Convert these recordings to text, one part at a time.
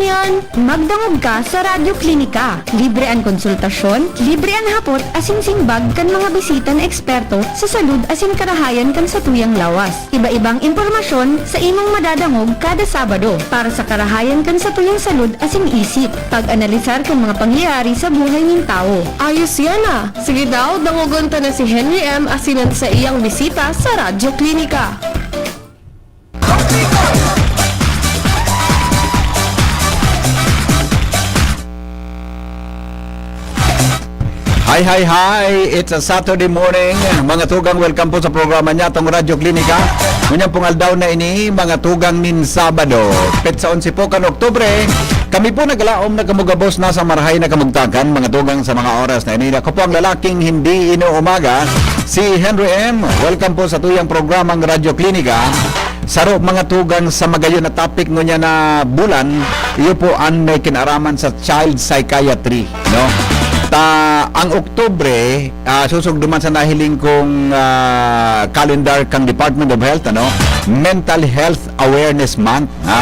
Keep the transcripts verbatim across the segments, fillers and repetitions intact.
Yan, magdangog ka sa Radyo Klinika. Libre an konsultasyon, libre an hapot asin simbag kan mga bisita na eksperto sa salud asin karahayan kan satuyang lawas. Iba-ibang impormasyon sa imong madadangog kada Sabado para sa karahayan kan satuyang salud asin isip. Pag-analisar kan mga pangyayari sa buhay nin tawo. Ayos yan, ah! Sige daw, dangogon ta na si Henry M asin an saiyang bisita sa Radyo Klinika. Hi, hi, hi! It's a Saturday morning. Mga tugang, welcome po sa programa niya, tong Radyo Klinika. Ngunyan pong aldaw na ini, mga tugang, nin Sabado. Petsa onse po kan Oktubre. Kami po naglaom na kamugabos na sa marahay na kamugtakan, mga tugang, sa mga oras na ini. Ako po ang lalaking hindi inuumaga, si Henry M. Welcome po sa tuyang programang Radyo Klinika. Saro, mga tugang, sa magayon na topic ngunyan na bulan, iyo po an may kinaraman sa child psychiatry, no? Ta, ang Oktubre, ah, susugduman sa nahiling kong, ah, calendar kang Department of Health, ano? Mental Health Awareness Month, ha?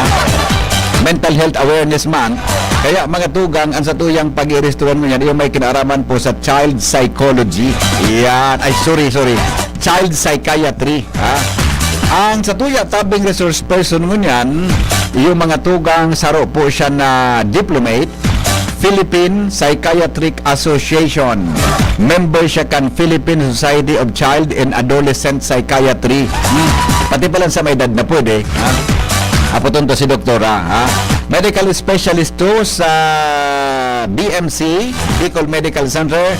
Mental Health Awareness Month. Kaya, mga tugang, ang satuyang pag-iiristuran ngunyan, iyo may kinaraman po sa child psychology. Yan. Ay, sorry, sorry. Child psychiatry, ha? Ang satuya tabing resource person ngunyan, iyo, mga tugang, saro po siya na diplomate, Philippine Psychiatric Association. Member siya kan Philippine Society of Child and Adolescent Psychiatry. Hmm. Pati palan sa may edad na pwede, ha? Apoton to si doktora, ha? Medical specialist to sa B M C, Bicol Medical Center,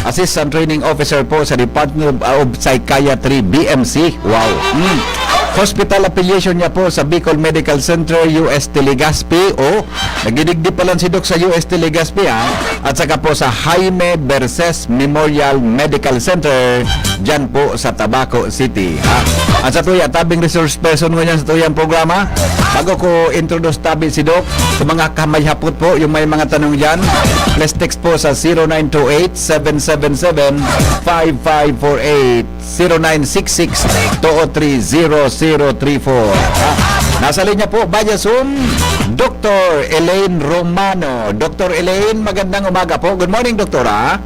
Assistant Training Officer po sa Department of, of Psychiatry, B M C. Wow. Hmm. Hospital affiliation niya po sa Bicol Medical Center, U S T Legazpi, o nagidigdi palan si Doc sa U S T Legazpi, ha? At saka po sa Jaime Verces Memorial Medical Center, dyan po sa Tabaco City, ha? At satuya tabing resource person ngunyan satuyang programa, bago ko introduce tabi si Doc, sa mga kamay hapot po, yung may mga tanong dyan, please text po sa zero nine two eight, seven seven seven, five five four eight. Zero nine six six, two oh three, zero zero three four. Ah, nasa linya po, via Zoom, Doktor Elaine Romano. Doktor Elaine, magandang umaga po. Good morning, Doktora.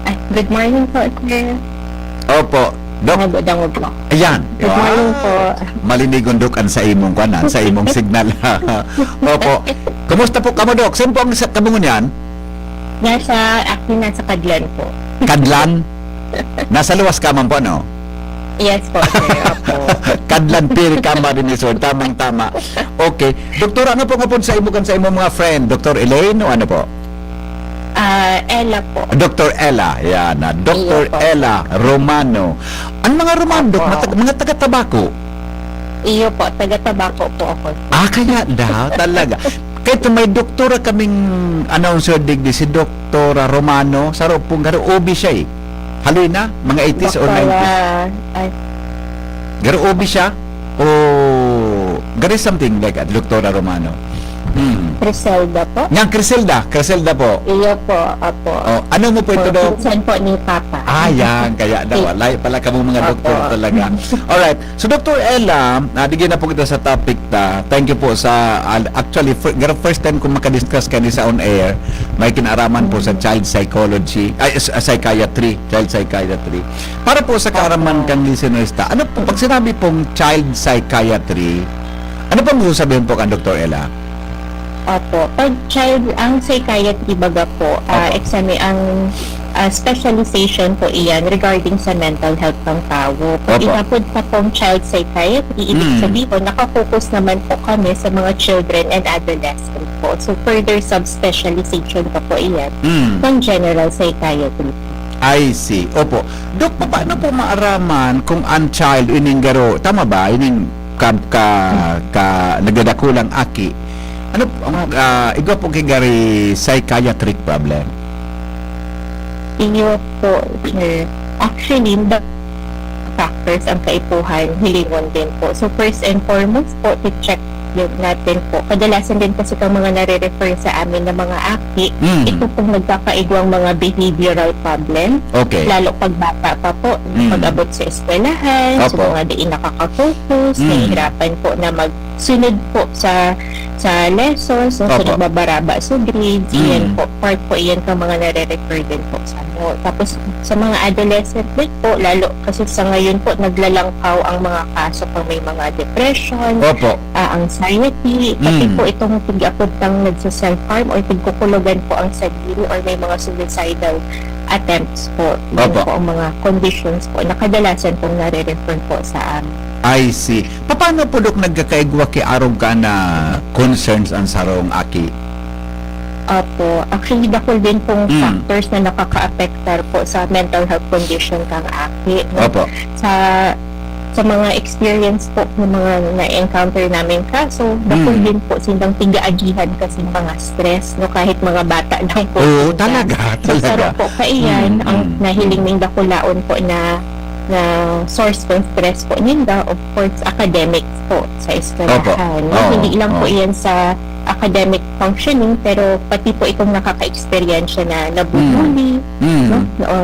Ay, good morning po, sir. Opo. Dok. Dangog, dangog po. Ayan. Good morning po. Malinigon, Dok, ang sa imong kwan, ah, sa imong signal. Opo. Kumusta po kamo, Dok? Saan po ang sa-, kamo ngunyan? Nasa, actually, nasa Kadlan po. Kadlan? Nasa luwas ka man po, ano? Yes po, sir. Opo. Kadlan, Piri, Camarines Sur. Tamang-tama. Okay. Doktora, ano po nga po sa imo kan sa imong mga friend? Doktor Elaine o ano po? Ah, Ella po. Doktor Ella, yan na. Doktor Iyo po. Ella Romano. Ang mga Romano, Dok, Opo. matag-, mga taga-Tabaco? Iyo po, taga-Tabaco po ako. Ah, kaya daw, talaga. Kahit may doktora kaming announcer digdi, si Doktora Romano, saro pong garo obi siya eh. Haloy na, mga eighties or Doktora, nineties. Ay. Garo obi siya, o garo something like that, Doktora Romano. Hmm. Criselda po? Niyang Criselda, Criselda po. Iyo po, apo. Oh, ano mo po ito, Opo, Dok? Pinsan po ni Papa. Ah, yan. Kaya daw, Opo. layo pala kamong mga doktor talaga. Alright. So, Doktor Ella, ah, digdi na po kita sa topic ta. Thank you po sa, ah, actually, fir-, garo first time kong makadiscuss kani sa on air. May kinaaraman po sa Mm. child psychology, ay, s-, ah, psychiatry, child psychiatry. Para po sa kaaraman Opo. kang listeners ta, ano po, pag sinabi pong child psychiatry, ano pong gusto sabihin po kan Doktor Ella? Opo. Pag child, ang psychiatry baga po, ah, Opo. exami-, ang, ah, specialization po iyan regarding sa mental health ng tao. Pag Opo. inapod pa pong child psychiatry, ibig Mm. sabihin, nakafocus naman po kami sa mga children and adolescent po. So, further subspecialization pa po iyan Mm. ng general psychiatry. I see. Opo. Dok, paano po maaraman kung ang child ining garo, tama ba? Ining ka, ka, ka, nagdadakulang aki. Ano, ang, ah, igwa po kay gari psychiatric problem? Iyo po, sir. Actually, the factors ang kaipuhan, hilingon din po. So, first and foremost po, i-check yun natin po. Kadalasan din kasi kang mga nare-refer sa amin na mga aki, Mm. ito pong nagkakaigwang mga behavioral problem. Okay. Lalo pag bata pa po, Mm. pag-abot sa eskwelahan, sa Opo. mga di nakaka-focus, Mm. nahihirapan po na magsunod po sa sa lessons, no? So, Opo. nagbabaraba sa grades, Mm. iyan po, part po iyan ng mga nare-refer din po sa mo. Tapos, sa mga adolescent din po, lalo kasi sa ngayon po, naglalangkaw ang mga kaso pag may mga depression, Opo. ah, anxiety, pati Mm. po itong tig-apod kang nagsa-self-harm or tigkukulogan po ang sadiri or may mga suicidal attempts po. Yan Opo. po ang mga conditions po na kadalasan pong nare-refer po sa amin. I see. Paano po, Dok, nagkakaigwa ki arog ka na concerns ang sarong aki? Opo. Actually, dakul din pong Mm. factors na nakakaapektar po sa mental health condition kang aki, no? Opo. Sa sa mga experience po ng mga na-encounter namin kaso, dakul Mm. din po silang tig-aagihan kasi mga stress, no? Kahit mga bata lang po Oo, sila. talaga, So, talaga. saro po kaiyan, Mm, ang mm. nahiling ning dakulaon po na na source ng stress po ninda, of course, academics po sa eskwelahan, Opo. no? Oo, Hindi lang po oo. iyan sa academic functioning, pero pati po itong nakaka-eksperyensya na nabubuli, Mm. no? O,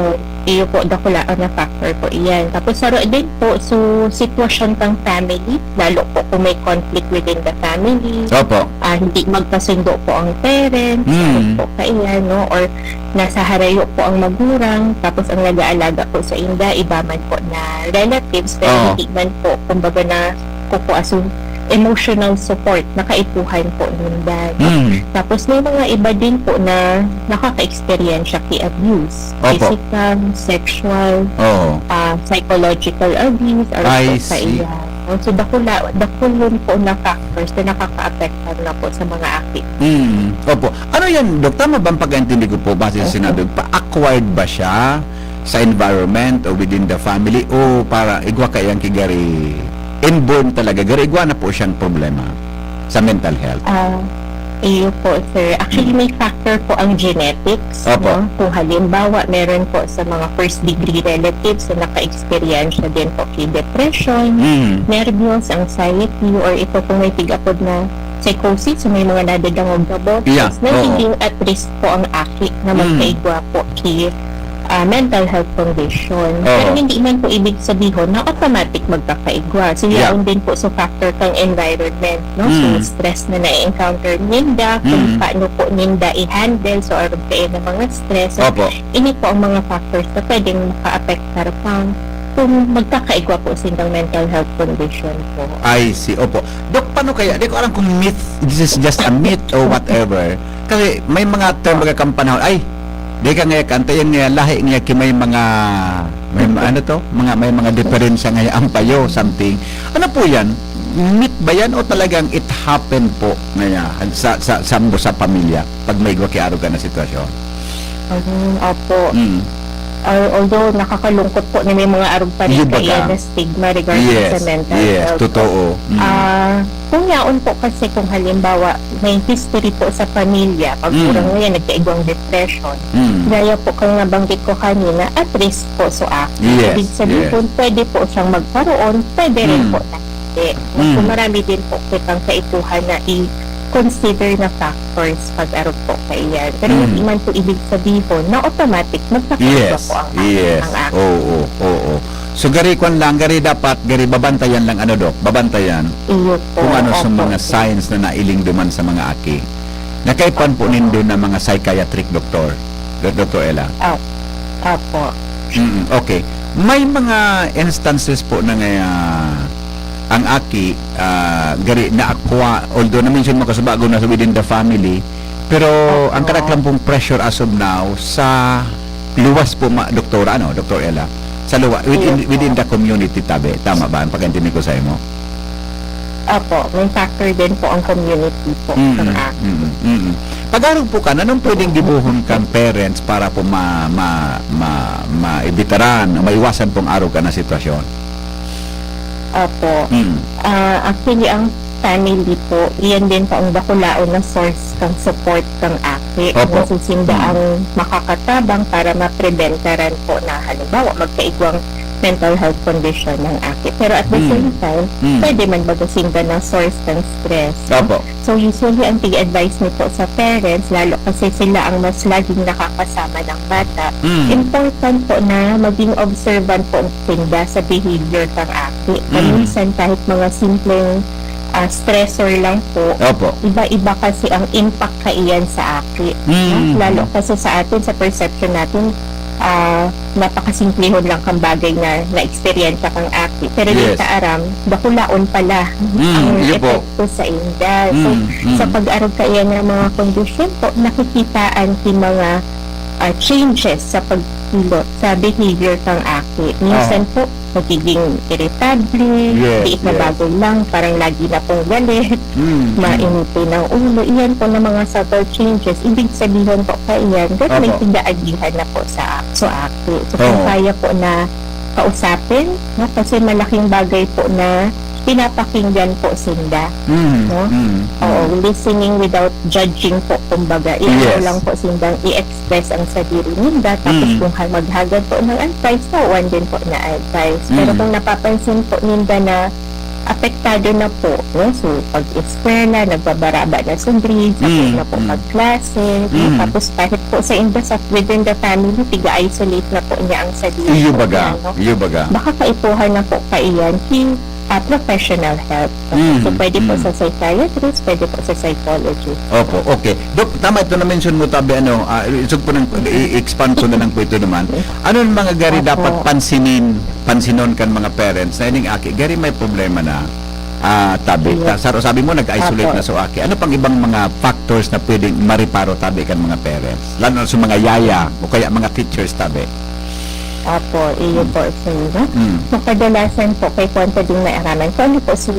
iyo po, dakulaon na factor po iyan. Tapos saro din po, so, sitwasyon kang family, lalo po kung may conflict within the family, Opo. ah, hindi magkasundo po ang parents, Mm. saro po kaiyan, no? Or nasa harayo po ang magurang, tapos ang nag-aalaga po sa inda, iba man po na relatives, pero Oo. hindi man po, kumbaga, na kukuha so emotional support na kaipuhan po ninda, no? Mm. Tapos may mga iba din po na nakaka-eksperyensya ki abuse, Opo. physical, sexual, Oo. ah, psychological abuse, or I po see. kaiyan. So, dakula, dakul yun po na factors na nakaka-apektar na po sa mga aki. Mm. Opo. Ano yan, Dok? Tama ba ang pagkaintindi ko po base sa Opo. sinabi? Pa-acquired ba siya sa environment o within the family o para igwa kayang kigari inborn talaga? Gari igwa na po siyang problema sa mental health. Ah, iyo po, sir. Actually, Mm. may factor po ang genetics, Opo. no? Kung halimbawa, meron po sa mga first degree relatives na naka-experience din po kay depression, Mm. nervous, anxiety, or ito po may tig-apod na psychosis, so may mga nadadangog na boses, Yeah, na oo. Nagiging at risk po ang aki na Mm. magkaigwa po kay, ah, mental health condition. Oo. Pero hindi man po ibig sabihin na automatic magkakaigwa. So, Yeah. yaon din po sa factor kang environment, no? So, Mm. stress na na-encounter ninda, kung Mm. paano po ninda i-handle, so, arog kayo ng mga stress. So, Opo. ini po ang mga factors na pwedeng makaapektar pang kung magkakaigwa po silang mental health condition po. I see. Opo. Dok, paano kaya? Di ko alam kung myth, this is just a myth or whatever. Kasi may mga term baga kang panahon, ay, di ka ngaya kanta yan ngaya, lahi ngaya ki may mga, may ma-, ano to? Mga, may mga diferensya ngaya ang payo, something. Ano po yan? Myth ba yan o talagang it happened po ngaya sa, sa, sa, sa pamilya pag may igwa ki arog ka na sitwasyon? Mm, opo. Mm. Al-, although nakakalungkot po na may mga arog pa rin Yung baga. Kaya na stigma regarding Yes, sa mental yes, health. totoo. Mm. Ah, kung yaon po kasi kung halimbawa may history po sa pamilya, pag Mm. urang ngayon nagkaigwang depression, Mm. gaya po kang nabanggit ko kanina, at risk po so aki. Yes, Ibig sabihin, yes. Pwede po siyang magkaroon, pwede rin Mm. po na hindi. So, Mm. marami din po kitang kaipuhan na i-consider na factors pag arog po kaiyan. Pero Mm. hindi man po ibig sabihin na automatic magkakaroon Yes, po ang, yes. ang aki. Oo, oo. So, gari kwan lang, gari dapat, gari babantayan lang, ano, Dok? Babantayan Iyo po. kung ano sa Opo. mga signs na nailing duman sa mga aki. Nakaipan po nindo na mga psychiatric doktor, Dok-, Doktor Ella? Ah, opo. Mm, okay. May mga instances po na nga, ah, ang aki, ah, gari na akwa, although na-mention mo kasubago na within the family, pero Opo. ang kadak lang pong pressure as of now sa luwas po, ma-, Doktora, ano, Doktor Ella? Sa luwa-, within, Yes, po. within the community, tabi. Tama ba ang pagkaintindi ko sa imo? Opo, may factor din po ang community po Mm, sa aki. mm, mm. Pag-arog po ka, anong pwedeng gibohon kang parents para po ma-, ma-, ma-, maibitaran o maiwasan pong arog ka na sitwasyon? Opo. Mm. Ah, actually, ang family po, iyan din po ang dakulaon na source kang support kang aki. Opo. Nasusinda Mm. ang makakatabang para mapreventaran po na halimbawa, magkaigwang mental health condition ng aki. Pero at the Mm. same time, Mm. pwede man baga sinda na source ng stress, no? Opo. So, usually, ang tig-advise ni po sa parents, lalo kasi sila ang mas laging nakakasama ng bata, Mm. important po na maging observant po sinda sa behavior ng aki. Na Mm. minsan, kahit mga simpleng, ah, stressor lang po, Opo. iba-iba kasi ang impact kaiyan sa aki, no? Mm. Lalo kasi sa atin, sa perception natin, ah, napakasimplehon lang kang bagay na naeksperyensya kang aki. Pero di Yes. ta aram, dakulaon pala Mm, ang iyo po. epekto sa inda. So, Mm, mm. sa pag-arog kaiyan ng mga kondisyon po, nakikitaan ki mga, ah, changes sa pagkilot, sa behavior kang aki. Minsan Aha. po, nagiging irritable, Yes, liit na yes. bagay lang, parang lagi na pong galit, Mm, mm. mainitin ang ulo. Iyan po na mga subtle changes. Ibig sabihin po kaiyan, that may Opo. pag-aagihan na po sa, sa aki. So, kung Oo. kaya po na kausapin, no? Kasi malaking bagay po na pinapakinggan po sinda, Mm, no? mm, Oo, mm. listening without judging po, kumbaga. Iyan Yes. lang po sindang i-express ang sadiri ninda. Tapos Mm. kung ha-, maghagad po ng advice, tawan din po na advice. Pero Mm. kung napapansin po ninda na apektado na po, no? So, pag-eskwela, nagbabaraba na sa grades, ako Mm, na po mm. magklase, no? Mm. Tapos kahit po sa inda, sa, within the family, tiga-isolate na po niya ang sadiri Iyo po baga, niya, no? iyo baga. Baka kaipuhan na po kaiyan, ki-, ah, professional help. So, Mhm, pwede po mhm. sa psychiatrist, pwede po sa psychologist. Opo, okay. Doc, tama ito na-mention mo, tabi, ano, ah, isog po ng, i-expand ko na lang po ito naman. Ano ang mga gari Opo. dapat pansinin, pansinon kan mga parents na ining aki, gari may problema na, ah, tabi? Yes. Ta-, sa-, sabi mo, nag-isolate Opo. na so aki. Ano pang ibang mga factors na pwedeng mareparo, tabi, kan mga parents? Lalo na sa mga yaya o kaya mga teachers, tabi? Opo, iyo Hmm. po, sir, no? Hmm. So, kadalasan po, kay kwenta din may araman. Kung ano po, so,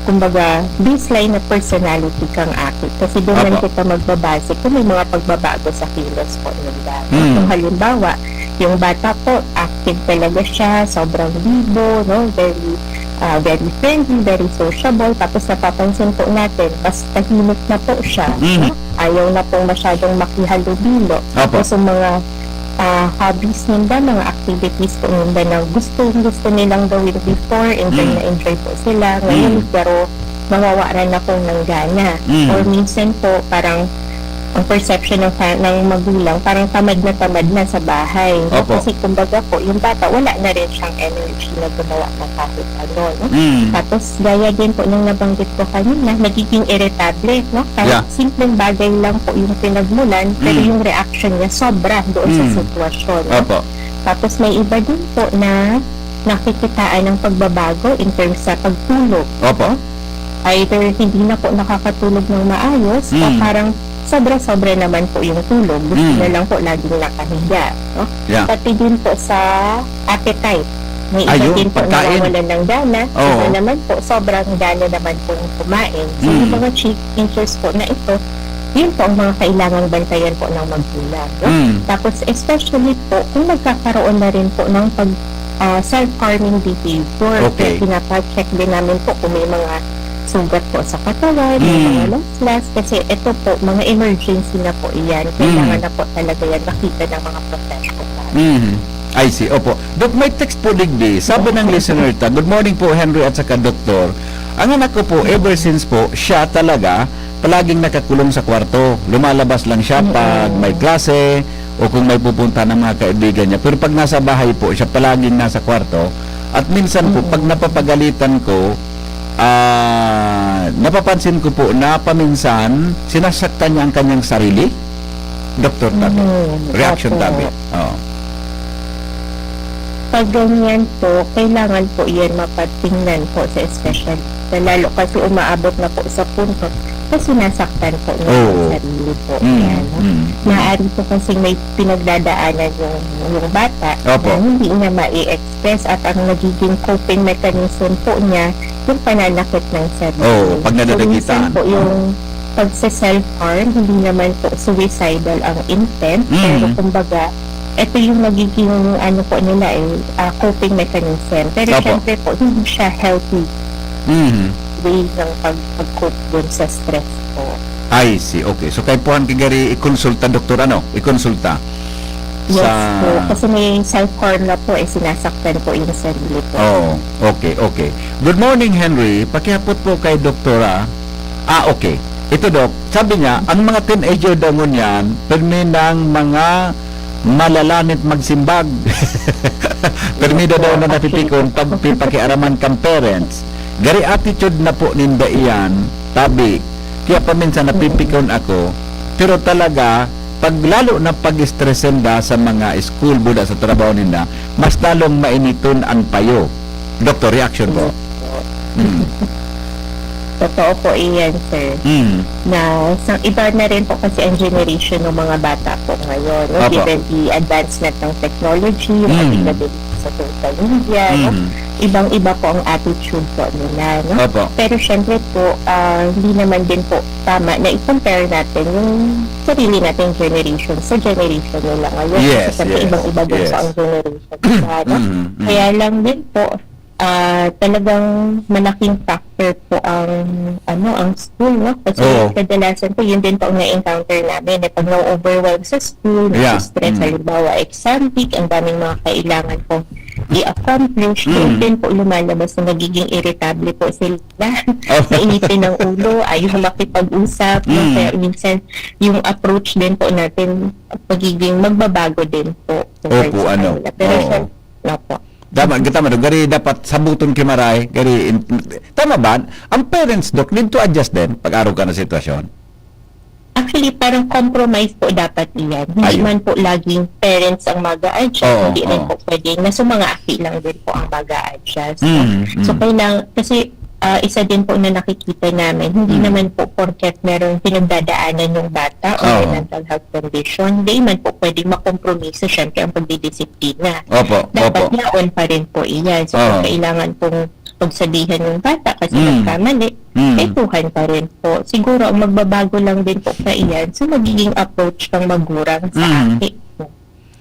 kumbaga, baseline na personality kang aki. Kasi doon man Opo. kita magbabase kung may mga pagbabago sa kilos po nila. Hmm. Kung halimbawa, yung bata po, active talaga siya, sobrang bibo, no? Very, ah, very friendly, very sociable. Tapos napapansin po natin, mas tahimik na po siya, Mhm. no? Ayaw na pong masyadong makihalubilo. Opo. Tapos yung mga, ah, hobbies ninda, mga activities po ninda na gustong-gusto nilang gawin before, enjoy Mm. na enjoy po sila. Ngayon, Mm. pero nawawaran na pong ng gana. Mm. Or minsan po, parang ang perception ng fa-, ng magulang, parang tamad na tamad na sa bahay, no? Opo. Kasi kumbaga po, yung bata, wala na rin siyang energy na gumawa ng kahit ano, no? Mm. Tapos, gaya din po nung nabanggit ko kanina, nagiging irritable, no? Kahit Yeah. simpleng bagay lang po yung pinagmulan, pero Mm. yung reaction niya sobra doon sa Mm. sitwasyon, no? Opo. Tapos, may iba din po na nakikitaan ng pagbabago in terms sa pagtulog, Opo. no? Either hindi na po nakakatulog ng maayos o Mm. parang sobra-sobra naman po yung tulog. Gusto Mm. na lang po laging nakahiga, no? Yeah. Pati din po sa appetite. May iba Ayun, din po pagkain. nawawalan ng gana. Oo. Iba naman po, sobrang gana naman pong kumain. So, yung Mm. mga changes po na ito, yun po ang mga kailangang bantayan po ng magulang, no? Mm. Tapos, especially po, kung nagkakaroon na rin po ng pag-, ah, self-harming behavior. Okay. Kaya pinapacheck din namin po kung may mga sugat po sa katawan, may Mm. mga laslas, kasi ito po, mga emergency na po iyan. Kailangan Mm. na po talaga yan makita ng mga professional. Mm. I see. Opo. Doc, may text po digdi. Sabi ng listener ta, "Good morning po, Henry at saka Doktor. Ang anak ko po, ever since po, siya talaga, palaging nakakulong sa kwarto. Lumalabas lang siya Mm. pag may klase o kung may pupunta ng mga kaibigan niya. Pero pag nasa bahay po, siya palaging nasa kwarto. At minsan po, pag Mm. napapagalitan ko, ah, napapansin ko po na paminsan, sinasaktan niya ang kanyang sarili." Doktor Tabi. Mm, Reaction opo. Tabi. Oo. Pag ganyan po, kailangan po yan mapatingnan po sa espesyalista. Lalo kasi umaabot na po sa punto na sinasaktan po niya Oo. ang sarili po. Mm, Yan, no? mm, mm. Maaari po kasi may pinagdadaanan yung, yung bata Opo. na hindi niya mai-express at ang nagiging coping mechanism po niya, yung pananakit ng sarili. Oo, pag So, minsan nadadakitaan. po yung pagse-self-harm, hindi naman po suicidal ang intent, Mm. pero kumbaga, ito yung nagiging, ano po nila eh, ah, coping mechanism. Pero Opo. syempre po, hindi siya healthy Mm. way ng pag-, pag-cope dun sa stress po. I see. Okay. So, kaipuhan ki gari ikonsulta, doktor, ano? Ikonsulta. Yes po. Kasi may self-harm na po, eh, sinasaktan po yung sarili po. Oo. Okay, okay. Good morning, Henry. Pakihapot po kay Doktora. Ah, okay. Ito, Doc. Sabi niya, ang mga teenager daw ngunyan, pirmi ng mga malalanit magsimbag. Pirmi daw daw na napipikon pag pipakiaraman kang parents. Gari attitude na po ninda iyan, tabi. Kaya paminsan napipikon ako. Pero talaga, pag lalo na pag-stress ninda sa mga school, buda sa trabaho ninda, mas lalong mainiton ang payo. Doctor, reaction po. Mm. Totoo po iyan, sir. Mm. Na sa iba na rin po kasi ang generation ng mga bata po ngayon, no? Opo. Given the advancement ng technology, yung Mm. availability sa social media, no? Mm. Ibang-iba po ang attitude po nila, no? Opo. Pero syempre po, ah, hindi naman din po tama na i-compare natin yung sarili nating generation sa generation nila ngayon. Yes, Kasi syempre yes, ibang-iba din yes. po ang generation nila, no? Mm, mm. Kaya lang din po, ah, talagang malaking factor po ang, ano, ang school, no? Kasi Oo. kadalasan po, yun din po ang na-encounter namin. Eh, pag na-overwhelm sa school, Yeah. stress, Mm. halimbawa, exam week, ang daming mga kailangan pong i-accomplish, Mm. yun din po lumalabas na nagiging irritable po sila. Opo. Mainitin ang ulo, ayaw makipag-usap, no? Mm. Kaya minsan, yung approach din po natin, magiging magbabago din po. Opo, ano? Pero Oo. syempre, opo. Tama, tama, Doc. Gari dapat sabuton ki maray. Gari, in- tama ba? Ang parents, Doc, need to adjust din pag-arog ka ng sitwasyon. Actually, parang compromise po dapat iyan. Hindi Ayun. Man po laging parents ang mag-a-adjust, Oo, hindi rin oo. Po pwedeng na sa mga aki lang din po ang mag-a-adjust. Mm, So, mm. kailangan, kasi ah, isa din po na nakikita namin, hindi Mm. naman po porket merong pinagdadaanan yung bata o may Oo. mental health condition, hindi man po pwedeng makompromiso, syempre, ang pagdidisiplina. Opo, Dapat opo. Yaon pa rin po iyan. So, Oo. Kung kailangan pong pagsabihan yung bata kasi Mm. nagkamali, Mm. kaipuhan pa rin po. Siguro, ang magbabago lang din po sa iyan, so magiging approach ng magurang sa Mm. aki.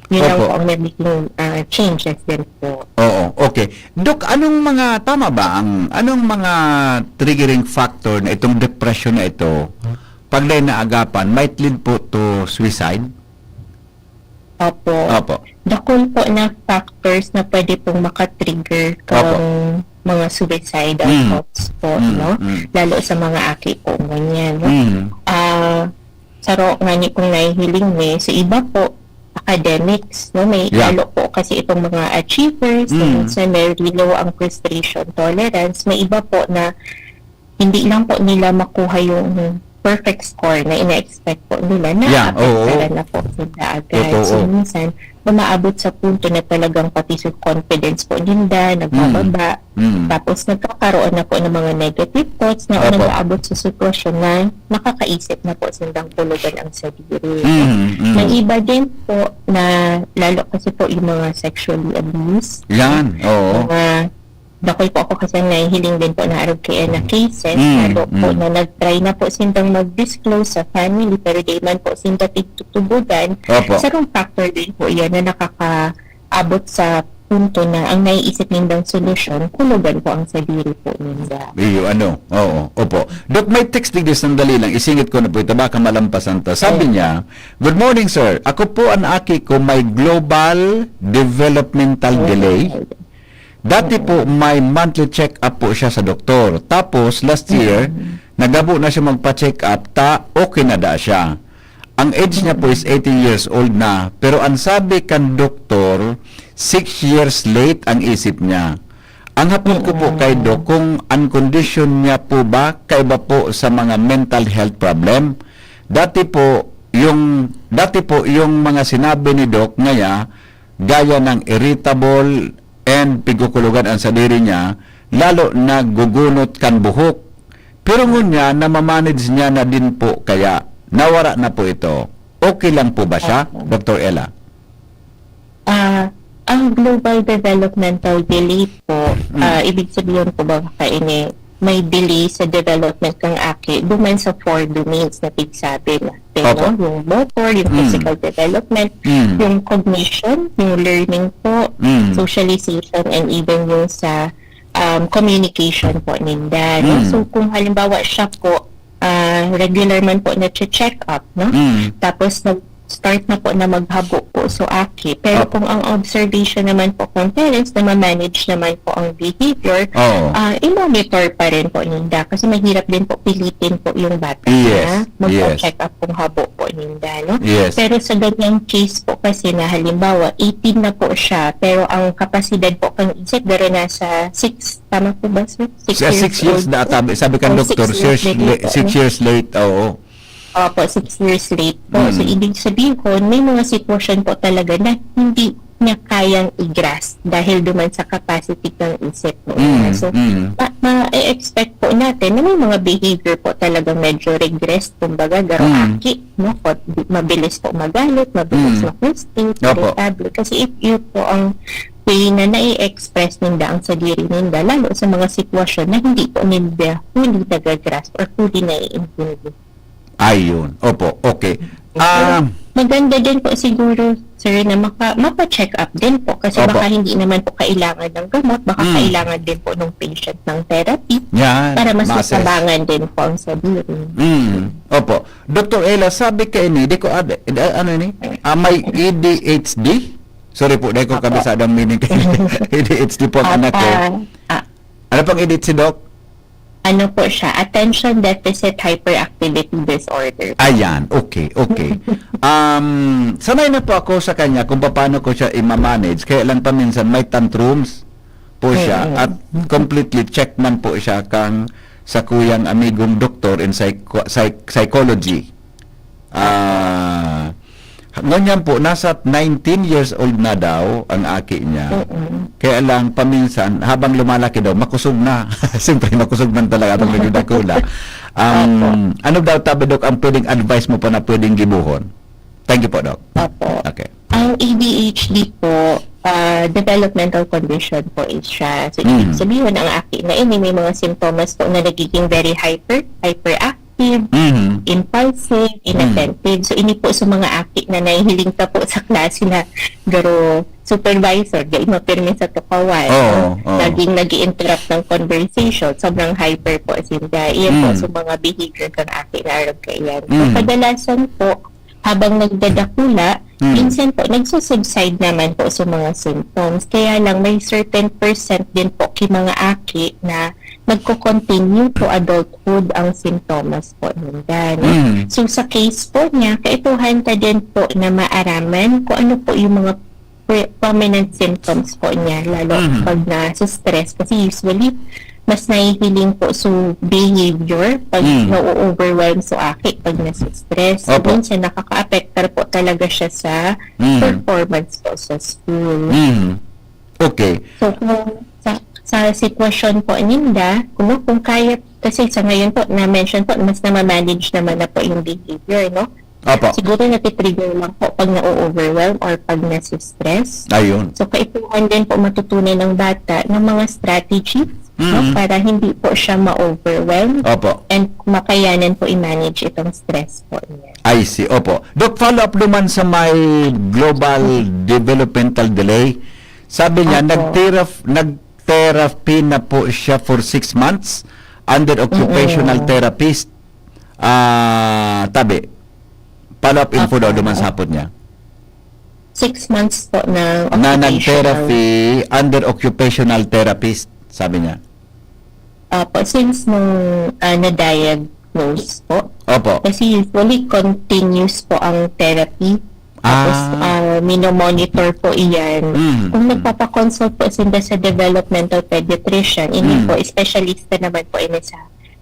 Yun lang Opo. Po ang nagiging ah, changes din po. Oo, okay. Doc, anong mga, tama ba ang, anong mga triggering factor na itong depression na ito, pag dahil naagapan, might lead po to suicide? Opo. Opo. Dakul po na factors na pwede pong makatrigger kang Opo. Mga suicidal Mm. Thoughts po, Mm, no? Mm. Lalo sa mga aki po, ganyan, no? Mm. Ah, saro nga ni kung nahihiling ni, sa iba po, academics, no? May Yeah. Lalo po kasi itong mga achievers, Mm. minsan may low ang frustration tolerance, may iba po na hindi lang po nila makuha yung perfect score na ina-expect po nila na Yeah, apektaran oo. Na po sila agad. Totoo. So, minsan, umaabot sa punto na talagang pati sa confidence po ninda, nagbababa. Mm. Tapos, nagkakaroon na po ng mga negative thoughts na Opo. Nag-aabot sa sitwasyon na nakakaisip na po silang tulugan ang sadiri. Mm, mm. May iba din po na, lalo kasi po yung mga sexually abused. Yan, oo. Mga dakul po ako kasi nahihiling din po na arog kaya na cases, Mm, lalo po mm. Na nag-try na po sindang mag-disclose sa family, pero di man po sinda pigtutubugan. Opo. Sarong factor din po yan na nakakaabot sa punto na ang naiisip nindang solusyon, kulugan po ang sadiri po ninda. Iyo, ano? Oo, opo. Doc, may text digdi, sandali lang. Isingit ko na po ito, baka malampasan ta. Sabi Ayan. Niya, "Good morning, sir. Ako po ang aki ko may global developmental delay. Dati po may monthly check-up po siya sa doktor. Tapos last year, nagabo na siya magpa-check-up ta okay na da siya. Ang age niya po is eighteen years old na. Pero ang sabi kan doktor, six years late ang isip niya. Ang hapon ko po kay Doc kung ang condition niya po ba kaiba po sa mga mental health problem. Dati po yung dati po yung mga sinabi ni Doc ngaya gaya ng irritable and pigkukulugan ang sadiri niya, lalo na gugunot kan buhok. Pero ngunyan, namamanage niya na din po kaya nawara na po ito. Okay lang po ba siya, Opo. Doktor Ella? Ah, ang global developmental delay po, Mm. ah, ibig sabihin po ba kaini may delay sa development ng aki duman sa four domains na pigsabi natin, Opo. No? Yung motor, yung Mm. physical development, Mm. Yung cognition, yung learning po, Mm. Socialization, and even yung sa um, communication po ninda. No? Mm. So kung halimbawa siya po, ah, regular man po na check up, no? Mm. Tapos nag start na po na maghabo po so aki. Pero Opo. Kung ang observation naman po kung parents na ma-manage naman po ang behavior, Oo. ah, i-monitor pa rin po ninda kasi mahirap din po pilitin po yung bata Yes, na yes. magpa-check up kung habo po ninda, no? Yes. Pero sa ganyang case po kasi na halimbawa eighteen na po siya pero ang kapasidad po kang isip daro nasa six, tama po ba sir? Sa six years old na po. tabi, sabi kan Oh, doktor, six six years, years na la- po, six no? years late, oo. Opo, six years late po. Mm. So, ibig sabihin, may mga sitwasyon po talaga na hindi niya kayang i-grasp dahil duman sa capacity ng isip mo. Mm, So, mm. ma- ma-expect po natin na may mga behavior po talaga medyo regressed, kumbaga, garo Mm. aki, no? Kot-, mabilis po magalit, mabilis Mm. ma-frustrate, Opo. irritable. Kasi if yun po ang way na nai-express ninda ang sadiri ninda, lalo sa mga sitwasyon na hindi po ninda fully nagagrasp or fully naiintindi. Ayun. Opo. Okay. Pero Ah, maganda din po siguro, sir, na maka, mapa-check up din po kasi Opo. Baka hindi naman po kailangan ng gamot, baka Mm. Kailangan din po ng patient ng therapy yan. para mas Ma-assess. Matabangan din po ang sadiri. Mm. Opo. Doktor Ella, sabi ka ini, di ko, ah, di- ah, ano ini? Ah, may A D H D? Sorry po, di ko Opo. Kabisado ang meaning kay A D H D po ang anak ko. Ah, ah, Ano pang A D H D, Doc? Ano po siya? Attention Deficit Hyperactivity Disorder. Ayan, okay, okay. Um, sanay na po ako sa kanya kung paano ko siya i-manage. Kaya lang paminsan may tantrums po siya Mm-mm. At completely check man po siya kang sa kuyang amigong doktor in psycho- psych- psychology. Ah, ngunyan po, nasa nineteen years old na daw ang aki niya. Mm-mm. Kaya lang, paminsan, habang lumalaki daw, makusog na. Siyempre, makusog man talaga itong medyo dakula. Um, ano daw, tabi, Dok, ang pwedeng advice mo pa na pwedeng gibuhon? Thank you po, Doc. Opo. Okay. Ang A D H D po, ah, developmental condition po is siya. So, Mm. ibig sabihin, ang aki na ini may mga simptomas po na nagiging very hyper, hyperactive, Mhm. impulsive, inattentive. So, ini po sa mga aki na nahihiling ka po sa klase na garo supervisor, dahil mapirmi sa tukawan, Oo, no? oo. Laging nag interrupt ng conversation, sobrang hyper po sinda. Iyan po Mm. sa mga behavior kang aki na arog kaiyan. So, Mm. kadalasan po, habang nagdadakula, Mm. minsan po, nagsusubside naman po sa mga symptoms. Kaya lang, may certain percent din po ki mga aki na nagko-continue to adulthood ang simptomas po ninda, no? Mm. So, sa case po niya, kaipuhan ta din po na maaraman kung ano po yung mga pre- prominent symptoms po niya, lalo Mhm. pag na-stress. Kasi usually, mas nahihiling po so behavior pag Mm. na-overwhelm so aki pag nasa-stress. Opo. Minsan nakaka-apektar po talaga siya sa Mm. performance po sa school. Mm. Okay. So kung sa, sa sitwasyon po ninda, kung, kung kaya, kasi sa ngayon po, na-mention po, mas na-manage naman na po yung behavior, no? Opo. Siguro natitrigger lang po pag na-overwhelm or pag nasa-stress. Ayun. So, kaipuhan din po matutunan ng bata ng mga strategies, no, Mm. para hindi po siya ma-overwhelm Opo. and makayanan po i-manage itong stress po niya. I see. Opo. Doc, follow up naman sa may global developmental delay. Sabi niya, Opo. nag-therap- nag-therapy na po siya for six months under occupational Mm-mm. therapist. Ah, tabi. Follow up info daw Opo. Duman sa hapon niya. Six months po ng Na occupational. nag-therapy under occupational therapist, sabi niya. Opo, since nung ah, na-diagnose po. Opo. Kasi usually continuous po ang therapy. Tapos Ah. ah, minomonitor po iyan. Mm. Kung nagpapaconsult po sila sa developmental pediatrician, ini Mm. po, espesyalista naman po ini sa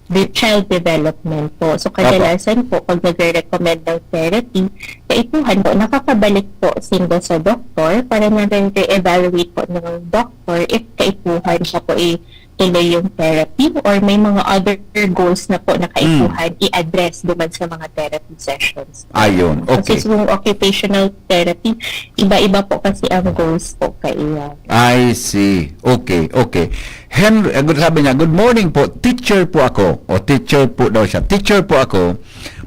the child development po. So, kadalasan po, pag nagre-recommend ng therapy, kaipuhan po, nakakabalik po sila sa doktor para na re-evaluate po ng doktor if kaipuhan siya po ituloy yung therapy or may mga other goals na po na kaipuhan i-address duman sa mga therapy sessions. Ayun, okay. Kasi yung occupational therapy, iba-iba po kasi ang goals po kaiyan. I see. Okay, okay. Henry, eh, good, sabi niya, "Good morning po. Teacher po ako." O teacher po daw siya. "Teacher po ako.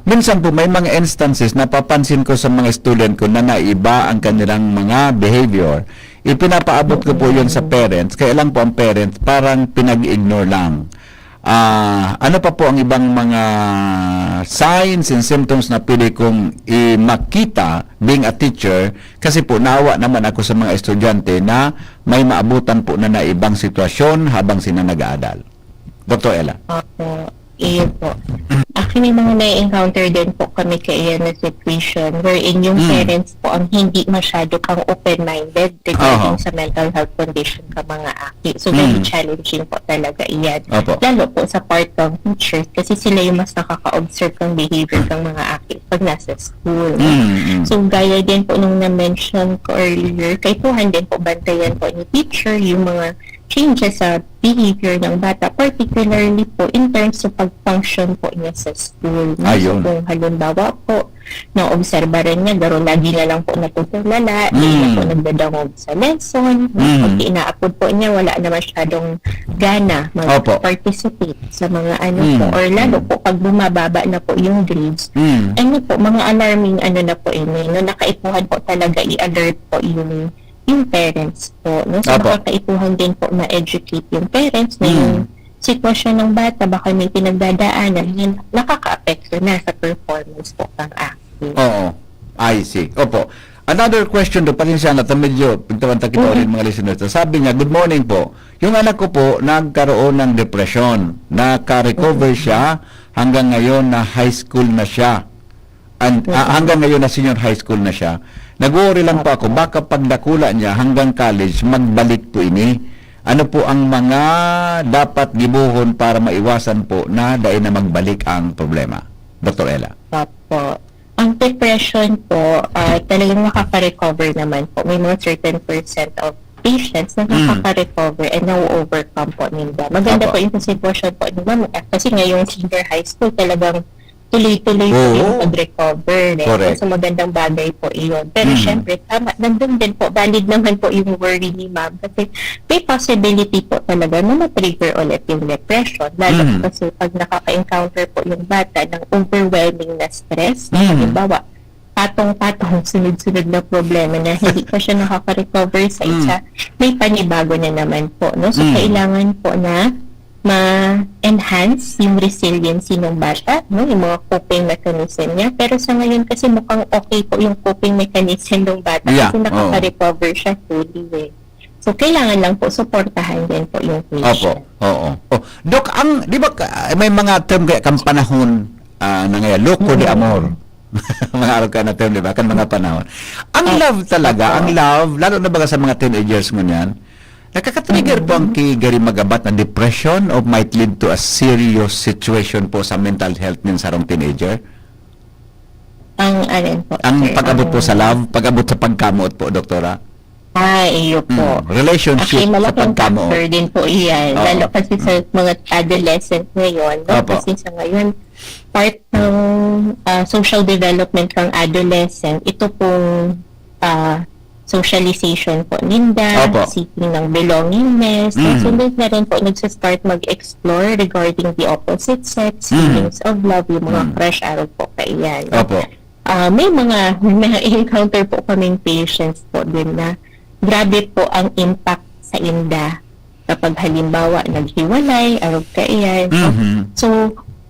Minsan po may mga instances napapansin ko sa mga student ko na naiba ang kanilang mga behavior. Ipinapaabot ko po yun sa parents. Kaya lang po ang parents parang pinag-ignore lang." Ah, ano pa po ang ibang mga signs and symptoms na pwede kong i-, makita being a teacher? Kasi po, naawa naman ako sa mga estudyante na may maabutan po na, na ibang sitwasyon habang sila nag-aadal. Doktor Ella. Opo. Iyo po. Actually, may mga na-encounter din po kami kaiyan na situation wherein yung Mm. parents po ang hindi masyado pang open-minded regarding Aha. sa mental health condition ka mga aki. So, very Mm. challenging po talaga iyan. Opo. Lalo po sa part ng teachers kasi sila yung mas nakaka-observe ng behavior ng mga aki pag nasa school. Mm, mm. So, gaya din po nung na-mention ko earlier, kaipuhan din po bantayan po ni teacher yung mga changes sa behavior ng bata, particularly po in terms of pag-function po niya sa school. No? Ayun. So, kung halimbawa po, naobserbaran niya, garo lagi na lang po natutulala, hindi na po Mm. nagdadangog sa lesson, no? Mm. Pag inaapod po niya, wala na masyadong gana Opo. mag-participate sa mga ano Mm. po, or lalo Mm. po pag bumababa na po yung grades, Mm. ano po, mga alarming ano na po ini, no? Nakaipuhan po talaga i-alert po yung, yung parents po, no? So, Opo. Makakaipuhan din po ma-educate yung parents na Mm. yung sitwasyon ng bata, baka may pinagdadaanan, yun, nakakaapekto na sa performance po ng aki. Oo. I see. Opo. Another question do, pasensya na, ta medyo pagtawag-tawag kita Mhm. ulit mga listeners. Sabi niya, "Good morning po. Yung anak ko po, nagkaroon ng depression. Naka-recover siya, hanggang ngayon na high school na siya. And, ah, Mhm. hanggang ngayon na senior high school na siya. Nag-worry lang po ako, baka pagdakula niya hanggang college, magbalik po ini. Ano po ang mga dapat gibohon para maiwasan po na dai na magbalik ang problema?" Doktor Ella. Opo. Ang depression po, ah, talagang nakaka-recover naman po. May mga certain percent of patients na Mm. nakaka-recover and na-overcome po nila. Maganda Opo. po yung sitwasyon po ni ma'am. Ah, kasi ngayong senior high school, talagang tuloy-tuloy po Oo. yung pag-recover. Eh. Correct. So magandang bagay po iyon. Pero Mm. syempre, tama, nandun din po, valid naman po yung worry ni ma'am. Kasi may possibility po talaga na ma-trigger ulit yung depression. Lalo Mm. kasi pag nakaka-encounter po yung bata ng overwhelming na stress, Mm. halimbawa, patong-patong, sunod-sunod na problema na hindi pa siya nakaka-recover sa Mm. isa, may panibago na naman po. No? So, Mm. kailangan po na ma-enhance yung resiliency ng bata, no? Yung mga coping mechanism niya. Pero sa ngayon kasi mukhang okay po yung coping mechanism ng bata Yeah, kasi oo. nakaka-recover siya fully eh. So, kailangan lang po suportahan din po yung Opo, patient. Oo. Oh, Doc, ang, di ba, ka- may mga term kaya kang panahon ah, na ngayon, loco de Mm. amor. Mga araw ka na term, di ba? Kan mga panahon. Ang Opo. Love talaga, Opo. Ang love, lalo na baga sa mga teenagers ngunyan, nakaka-trigger po ang Mm. kigari magabat na depression or might lead to a serious situation po sa mental health ng sarong teenager? Ang, alin po, Ang sir? pag-abot po Ang sa love, pag-abot sa pagkamoot po, Doktora? Ah, iyo po. Mm. Relationship Actually, sa malaking pagkamoot. factor din po iyan. Oo. Lalo kasi sa mga adolescent ngayon. No? Opo. Kasi sa ngayon, part ng ah, social development ng adolescent, ito pong ah, socialization po ninda, Opo. seeking ng belongingness. No? Mm. So, doon na rin po nagsastart mag-explore regarding the opposite sex, Mm. feelings of love, yung mga Mm. crush, araw po kaiyan. No? Opo. Ah, may mga na-encounter po kaming patients po din na grabe po ang impact sa inda kapag halimbawa naghiwalay, arog kaiyan. No? Mhm. So,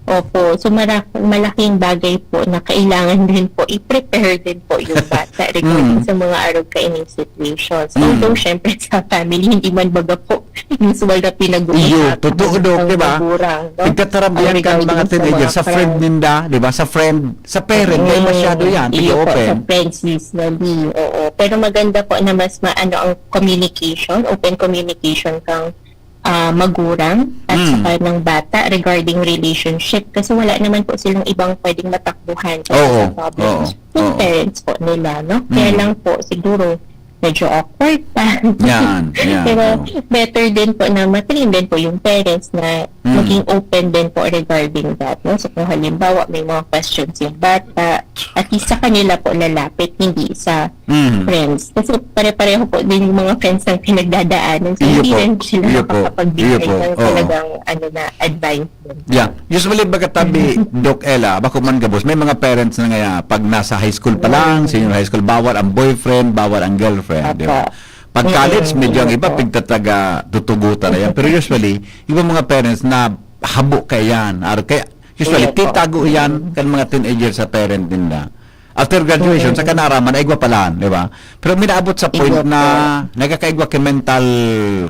opo. So, mara- malaking bagay po na kailangan din po i-prepare din po yung bata regarding Mm. sa mga arog kaining situations. Mm. Although, syempre, sa family, hindi man baga po usual na pinag-uusapan Iyo, totoo, ng Doc, di ba? magurang, no? Pagkatarabihan Ang ka ng mga regarding sa teenager, mga sa friend crime. ninda, di ba? Sa friend, sa parent, dahil Mm, masyado yan, iyo po, open. Sa friends usually, oo. Pero maganda po na mas maano ang communication, open communication kang ah, magurang at Mm. saka ng bata regarding relationship. Kasi wala naman po silang ibang pwedeng matakbuhan Oo, sa problems. Oo, Yung oo. parents po nila, no? Kaya Mm. lang po, siguro, medyo awkward pa. Yan, yan, Pero oo. better din po na matrain din po yung parents na Mm. maging open din po regarding that, no? So, kung halimbawa, may mga questions yung bata, at least sa kanila po lalapit, hindi sa Mm. friends. Kasi pare-pareho po din yung mga friends ng pinagdadaanan. So, Iyo hindi po. rin sila Iyo po. makakapagbigay Iyo po. ng Oo. talagang ano na advice. Din. Yeah. Usually, baga tabi, Doc Ella, bako man gabos, may mga parents na nga, pag nasa high school pa lang, Mm. senior high school, bawal ang boyfriend, bawal ang girlfriend, di ba? Opo. Pag college, Mm, medyo ang yun iba, po. pigtataga, tutugutan na yan. Pero usually, iba mga parents na habo kaiyan. Ar-, kaya, usually, titago iyan kan mga teenager sa parent ninda. After graduation, saka naaraman, ay igwa pa lang, di ba? Pero minaabot sa point na nagkakaigwa kan mental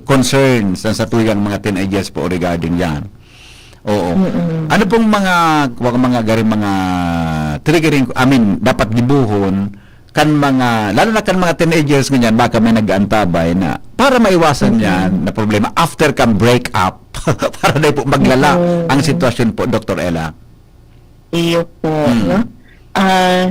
concerns ang satuyang mga teenagers po regarding yan. Oo. Ano pong mga, mga, mga gari, mga triggering, I mean, dapat gibohon kan mga, lalo na kan mga teenagers ngunyan, baka may nag-aantabay na para maiwasan yan na problema after kan break up, para di po maglala ang sitwasyon po, Doktor Ella. Iyo po, Mm. no? Ah,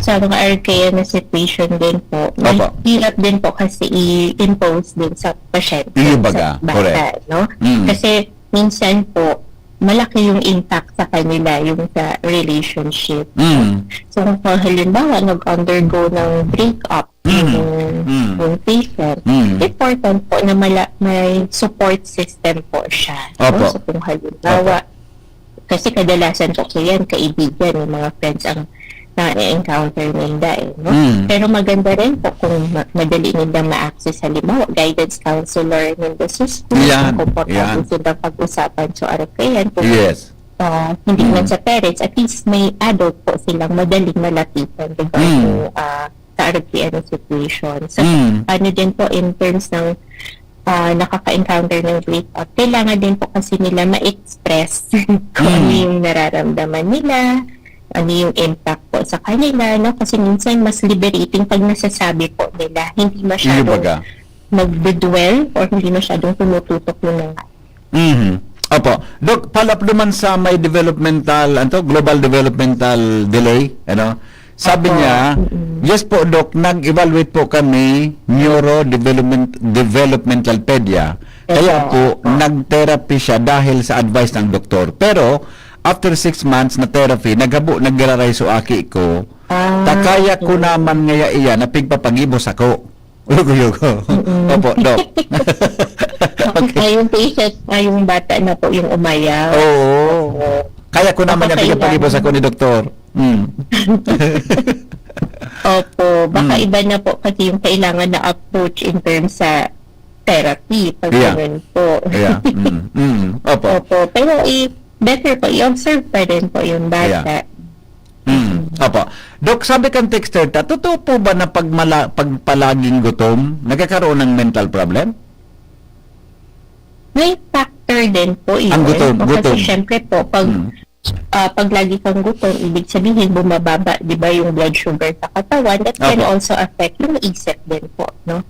sa mga R K N na situation din po, Opo. mahirap din po kasi i-impose din sa pasyente, Iyo baga, sa bata, correct. no? Mm. Kasi minsan po, malaki yung impact sa kanila, yung sa relationship. Mm. So, kung halimbawa, nag-undergo ng breakup Mm. yung, Mm. yung patient, Mm. important po na mala-, may support system po siya. Opo. No? So, kung halimbawa, Opo. kasi kadalasan po po yan, kaibigan, yung mga friends ang na-encounter ninda eh, no? Mm. Pero maganda rin po kung ma-, madali nindang ma-access, halimbawa, guidance counselor ninda sa school, Yan, kung komportable yan. silang pag-usapan sa R K N, kung, Yes. ah, hindi man Mm. sa parents, at least may adult po silang madaling malapitan regarding, Mm. ah, sa R K N na situation. So, Mm. ano din po in terms ng, ah, nakaka-encounter ng breakup, kailangan din po kasi nila ma-express kung ano Mm. yung nararamdaman nila, ano yung impact po sa kanila, no? Kasi minsan mas liberating pag nasasabi po nila, hindi Iyo masyadong baga. nagdudwell or hindi masyadong tumututok yung mga Mhm. Opo. Doc, follow up naman sa may developmental, ano to? Global developmental delay, ano? Sabi Opo. niya, Mm-mm. "Yes po, Doc, nag-evaluate po kami, neuro development, developmental pedia. Kaya Opo, po, opo. nag-therapy siya dahil sa advice ng doktor. Pero, after six months na therapy, naghabo, nagraray so aki ko. Ah, Ta kaya ko okay. naman ngaya iya na pigpapagibo sako." Uyog-uyog. Mm-mm. Opo, Doc. Okay. Ay, yung patient, ay, yung bata na po, yung umayaw. Oo. Opo. Kaya ko naman Baka yung pigpapagibo kailangan sako ni doktor. Mm. Opo, baka Mm. iba na po kasi yung kailangan na approach in terms sa therapy, pag Yeah. ganun po. Yeah. Mm. Mm. Opo. Opo, pero i-, better po, i-observe pa rin po yung Yeah. bata. Mm. Opo. Doc, sabi kan texter ta, totoo po ba na pag mala-, pag palaging gutom, nagkakaroon ng mental problem? May factor din po yun. Ang gutom, O, kasi gutom. syempre po, pag, Mm. ah, pag lagi kang gutom, ibig sabihin bumababa, di ba, yung blood sugar sa katawan. That can Opo. also affect yung isip din po, no?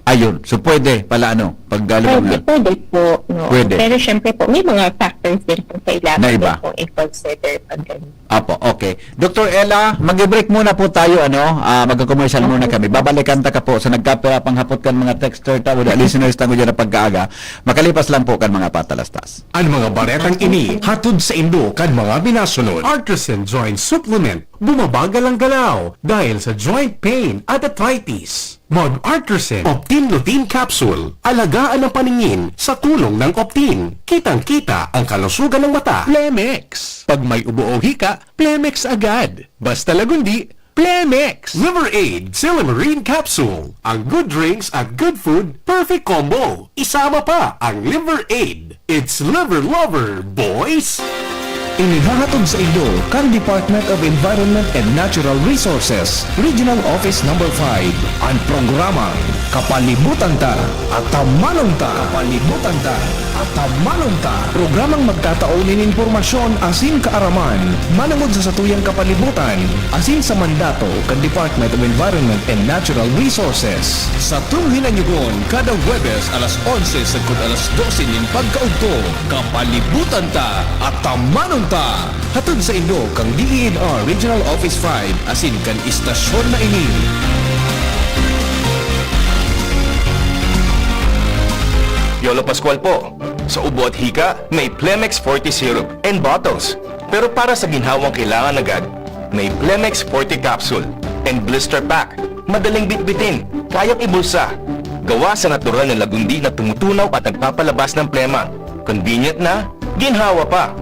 Ayun. So, pwede pala, ano, pag, ah, Pwede, pwede po, no? Pwede. Pero syempre po, may mga factors din po kailangan Na iba. din pong i-consider pag ganun. Apo, okay. Doktor Ella, mag-break muna po tayo, ano? Ah, magko-commercial muna Okay. kami. Babalikan ta ka po sa nagkapira pang hapot kan mga texter ta, o listeners ta, ngunyan na pagkaaga. Makalipas lang po kan mga patalastas. An mga baretang ini hatod saindo kan mga minasunod. Artisan Joint Supplement, bumabagal ang galaw dahil sa joint pain at arthritis. Mag Artisan Optin Lutein Capsule, alagaan ang paningin sa tulong ng Optin. Kitang-kita ang kalusugan ng mata. Plemex. Pag may ubo o hika, Plemex agad. Basta Lagundi, Plemex! Liver Aid Silymarin Capsule. Ang good drinks at good food, perfect combo. Isama pa ang Liver Aid. It's Liver Lover, boys! Inihahatod saindo kan Department of Environment and Natural Resources, Regional Office Number Five, an programang Kapalibutan Ta, Atamanon Ta. Kapalibutan Ta, Atamanon Ta. Programang magtatao nin impormasyon asin kaaraman manongod sa satuyang kapalibutan asin sa mandato kan Department of Environment and Natural Resources. Satong hinanyugon kada Huwebes alas onse sagkod alas dose nin pagkaudto. Kapalibutan Ta, Atamanon Ta! Hatod saindo kan D E N R Regional Office Five asin kan istasyon na ini. Piolo Pascual po. Sa ubo at hika, may Plemex Forte Syrup and bottles. Pero para sa ginhawang kailangan agad, may Plemex Forte Capsule and Blister Pack. Madaling bitbitin, kayang ibulsa. Gawa sa natural na lagundi na tumutunaw at nagpapalabas ng plema. Convenient na, ginhawa pa.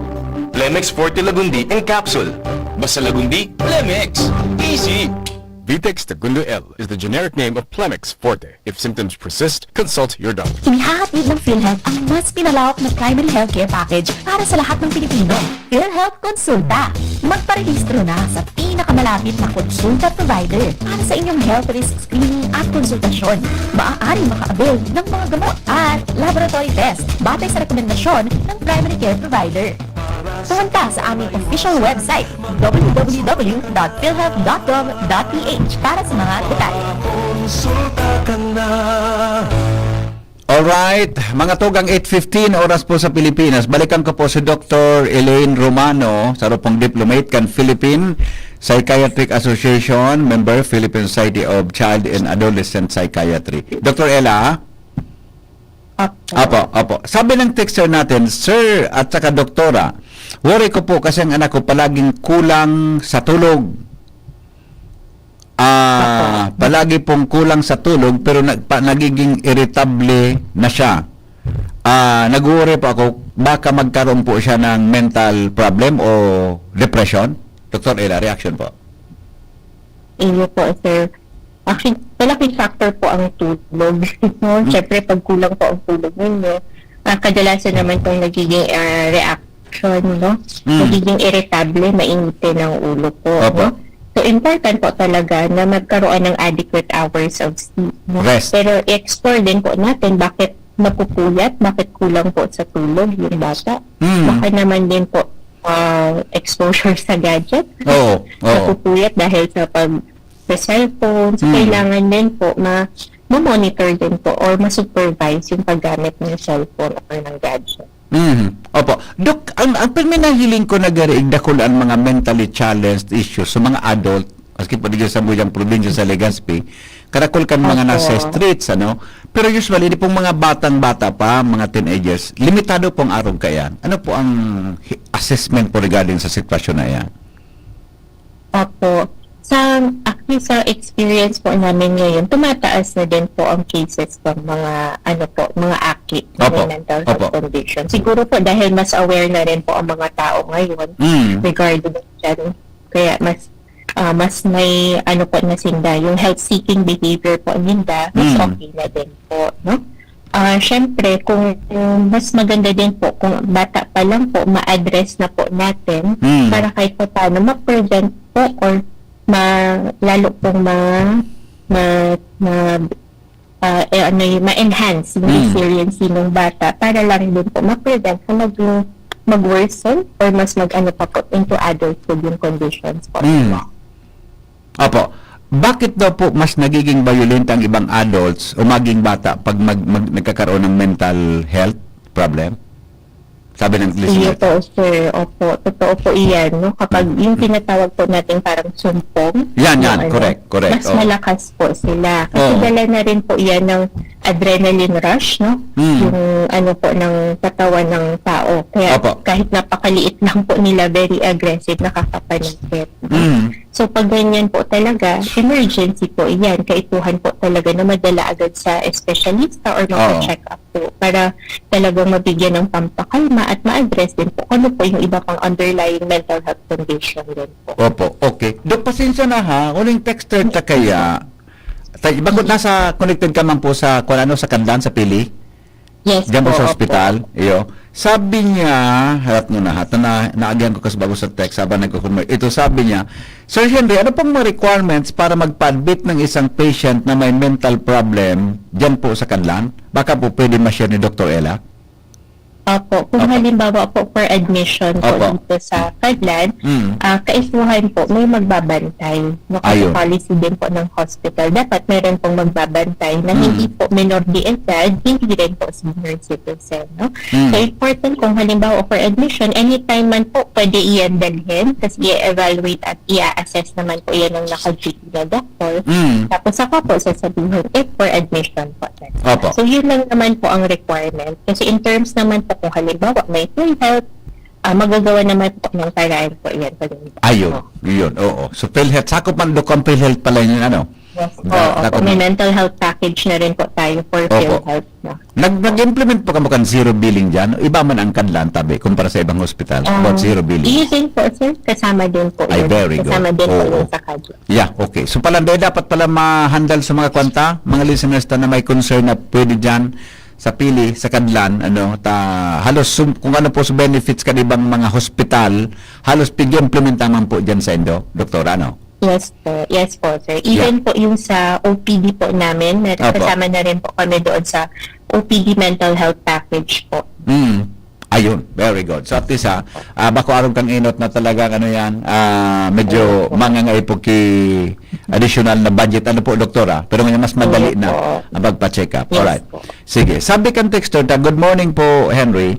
Plemex Forte Lagundi and Capsule. Basta Lagundi, Plemex. Easy! Vitex Tagundo L is the generic name of Plemex Forte. If symptoms persist, consult your doctor. Inihahatid ng PhilHealth ang mas pinalawak na primary healthcare package para sa lahat ng Pilipino. PhilHealth Konsulta. Magparehistro na sa pinakamalapit na konsulta provider para sa inyong health risk screening at konsultasyon. Maaaring maka-avail ng mga gamot at laboratory test batay sa rekomendasyon ng primary care provider. Pumunta sa aming official website, www.philhealth.gov.ph, para sa mga detalye. Alright, mga tugang, eight fifteen oras po sa Pilipinas. Balikan ko po si Doctor Elaine Romano, saro pong diplomate kan Philippine Psychiatric Association, member Philippine Society of Child and Adolescent Psychiatry. Doctor Ella? Apo, apo. Sabi ng texter natin, "Sir at saka doktora, worry ko po kasi ang anak ko palaging kulang sa tulog." Ah, palagi pong kulang sa tulog pero nagpa, nagiging irritable na siya. Ah, nag-worry po ako, baka magkaroon po siya ng mental problem o depression. Doctor Ella, reaction po. Iyo po, sir. Actually, malaking factor po ang tulog. No? Siyempre, pag kulang po ang tulog ninyo, ah, kadalasan naman pong nagiging ah, reaction, no? Mm. Nagiging irritable, mainitin ang ulo po. Opo. No? So, important po talaga na magkaroon ng adequate hours of sleep. No? Rest. Pero i-explore din po natin bakit napupuyat, bakit kulang po sa tulog yung bata. Mm. Baka naman din po ah, exposure sa gadget. Oo, oo. Napupuyat dahil sa pag sa cellphone. So, Mm. kailangan din po ma ma-monitor din po or ma-supervise yung paggamit ng cellphone or ng gadget. Mhm. Opo. Dok, ang, ang pirmi nahiling ko na gari, igdakul ang mga mentally challenged issues sa mga adult, maski po di sa Sambuyan probinsya sa Legazpi, karakol kan mga Opo. nasa streets, ano? Pero usually, di pong mga batang-bata pa, mga teenagers, limitado pong arog kayan. Ano po ang hi- assessment po regarding sa sitwasyon na yan? Opo. Sa, actually, sa experience po namin ngayon, tumataas na din po ang cases ng mga, ano po, mga aki, mga Opo. mental health Opo. condition. Siguro po dahil mas aware na rin po ang mga tao ngayon Mm. regarding dyan. Kaya mas ah, mas may ano po na sinda, yung health-seeking behavior po ninda, mas Mm. okay na din po, no? Ah, syempre, kung mas maganda din po, kung bata pa lang po, ma-address na po natin Mm. para kahit pa paano ma-prevent po or ma, lalo pong ma, ma, ma, ah, eh, ano yung ma-enhance yung Mm. resiliency ng bata para lang din po ma-prevent na maging mag-worsen or mas mag-ano pa po into adulthood yung conditions po. Mm. Opo. Bakit daw po mas nagiging violent ang ibang adults o maging bata pag mag, mag- nagkakaroon ng mental health problem? Sabi ng Iyo listener. po, sir. Opo, totoo po iyan. No? Kapag yung tinatawag po natin parang sumpong, Yan, yung yan. ano, Correct, correct. mas Oo. malakas po sila. Kasi Oo. dala na rin po iyan ng adrenaline rush, no? Mm. Yung ano po ng katawan ng tao. Kaya Opo. kahit napakaliit lang po nila, very aggressive, nakakapanakit. Mm. So pag ganyan po talaga, emergency po iyan. Kaipuhan po talaga na madala agad sa espesyalista or Oo. magpa-check up po para talagang mabigyan ng pampakalma at ma-address din po kung ano po yung iba pang underlying mental health condition din po. Opo, okay. Dok, pasensya na ha. Huling texter ta kaya. Tay, bakit nasa connected ka man po sa, kung ano, sa Kandan, sa Pili? Yes Diyan po po, sa opo. ospital, iyo. Sabi niya, harap mo na ha, na, naagihan ko kasi bago sa text, habang nagko-convert. Ito sabi niya, "Sir Henry, ano pong mga requirements para magpa-admit ng isang patient na may mental problem diyan po sa Kanlan?" Baka po pwede ma-share ni Doktor Ella? Opo, kung Opo. halimbawa po for admission po Opo. dito sa Kanlan, Mm. ah, kaipuhan po, may magbabantay. No, kasi Ayun. policy din po ng hospital. Dapat meron pong magbabantay na Mm. hindi po menor de edad, hindi rin po senior citizen. No? Mm. So important kung halimbawa for admission, anytime man po pwede iyan dalhin kasi i-evaluate at i-assess naman po iyan ng naka-duty na doktor. Mm. Tapos saka po sasabihin if for admission po. Opo. So yun lang naman po ang requirement. Kasi in terms naman po kung halimbawa may PhilHealth, ah, magagawa naman po ng paraan po yan. Ayun, yun, oo. So, PhilHealth, sakop man, Dok, ang PhilHealth pala yun, ano? Yes po. Da-, opo, may mental health package na rin po tayo for PhilHealth na. Nag-, nag-implement po kamo kan zero billing diyan? Iba man ang Kadlan, tabi, kumpara sa ibang hospital, about zero billing. Yun din po, sir. Kasama din po. Ay, yun. Very good. Kasama din po yun sa Kadlan. Yeah, okay. So pala, dahil dapat pala ma-handle sa mga kwanta, mga listeners ta na may concern na pwede diyan sa PhilHealth, sa Kadlan, ano, ta, halos sum-, kung ano po sa benefits kan ibang mga hospital, halos pig-implementa man po diyan sa indo, doktora, ano? Yes po. Yes po, sir. Even po yung sa O P D po namin, na kasama na rin po kami doon sa O P D mental health package po. Mm. Ayun, very good. So at least, ha, ah, bako arog kang enot na talagang ano yan, ah, medyo mangangay po ki additional na budget. Ano po, doktora? Pero ngayon, mas madali na ang pagpa-check up. Alright. Sige. Sabi kan texter ta, "Good morning po, Henry.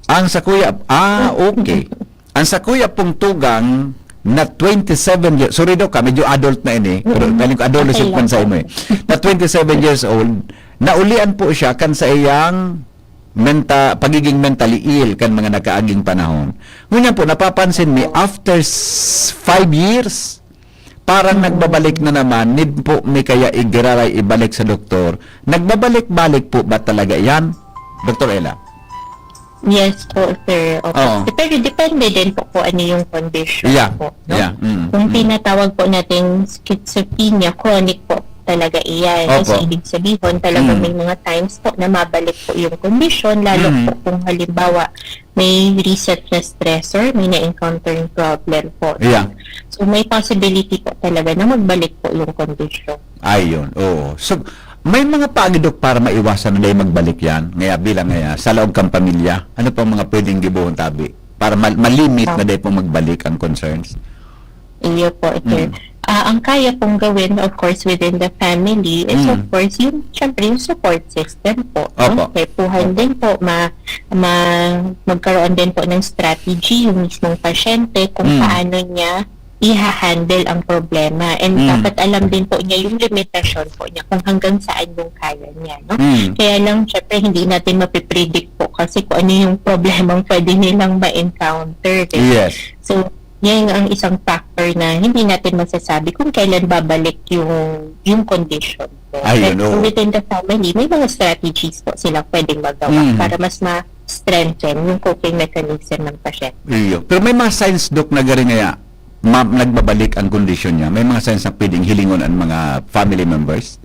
Ang sa kuya," ah, okay. "Ang sa kuya pong tugang na twenty-seven years," sorry, Doc, ha, medyo adult na ini. Pero feeling ko adolescent man sa imo, eh. "Na twenty-seven years old, naulian po siya kan sa iyang menta-, pagiging mentally ill kan mga nakaaging panahon. Ngunyan po, napapansin mi, after s-, five years, parang nagbabalik na naman, need po mi kaya igiraray ibalik sa doktor. Nagbabalik-balik po ba talaga iyan, Doktor Ella?" Yes po, sir. Opo. Oo. Pero depende din po kung ano yung condition po, no? Yeah. Mm. Kung tinatawag po nating schizophrenia, chronic po talaga iyan. Opo. Kasi ibig sabihin, talagang may mga times po na mabalik po yung kondisyon, lalo po kung halimbawa may recent na stressor, may na-encounter problem po. Yeah. So, may possibility po talaga na magbalik po yung kondisyon. Ayun, oo. So, may mga paagi, Dok, para maiwasan na dahil magbalik yan? Ngaya bilang ngaya, sa laog kang pamilya, ano pang mga pwedeng gibohon tabi? Para mal-, malimit na dahil pong magbalik ang concerns? Iyo po, sir. Mm. Ah, ang kaya pong gawin, of course, within the family is, of course, yung, syempre, yung support system po, no? Opo. Kaipuhan din po, ma-, ma-, magkaroon din po ng strategy yung mismong pasyente kung paano niya iha-handle ang problema. And dapat alam din po niya yung limitasyon po niya, kung hanggang saan yung kaya niya, no? Mm. Kaya lang, syempre, hindi natin mapipredict po kasi kung ano yung problemang pwede nilang ma-encounter, eh. Yes. So, yan ang isang factor na hindi natin masasabi kung kailan babalik yung, yung condition po. Ayun, oo. But within the family, may mga strategies po silang pwedeng magawa para mas ma-strengthen yung coping mechanism ng pasyente. Iyo. Pero may mga signs, Dok, na gari ngaya, ma-, nagbabalik ang kondisyon niya. May mga signs na pwedeng hilingon ang mga family members?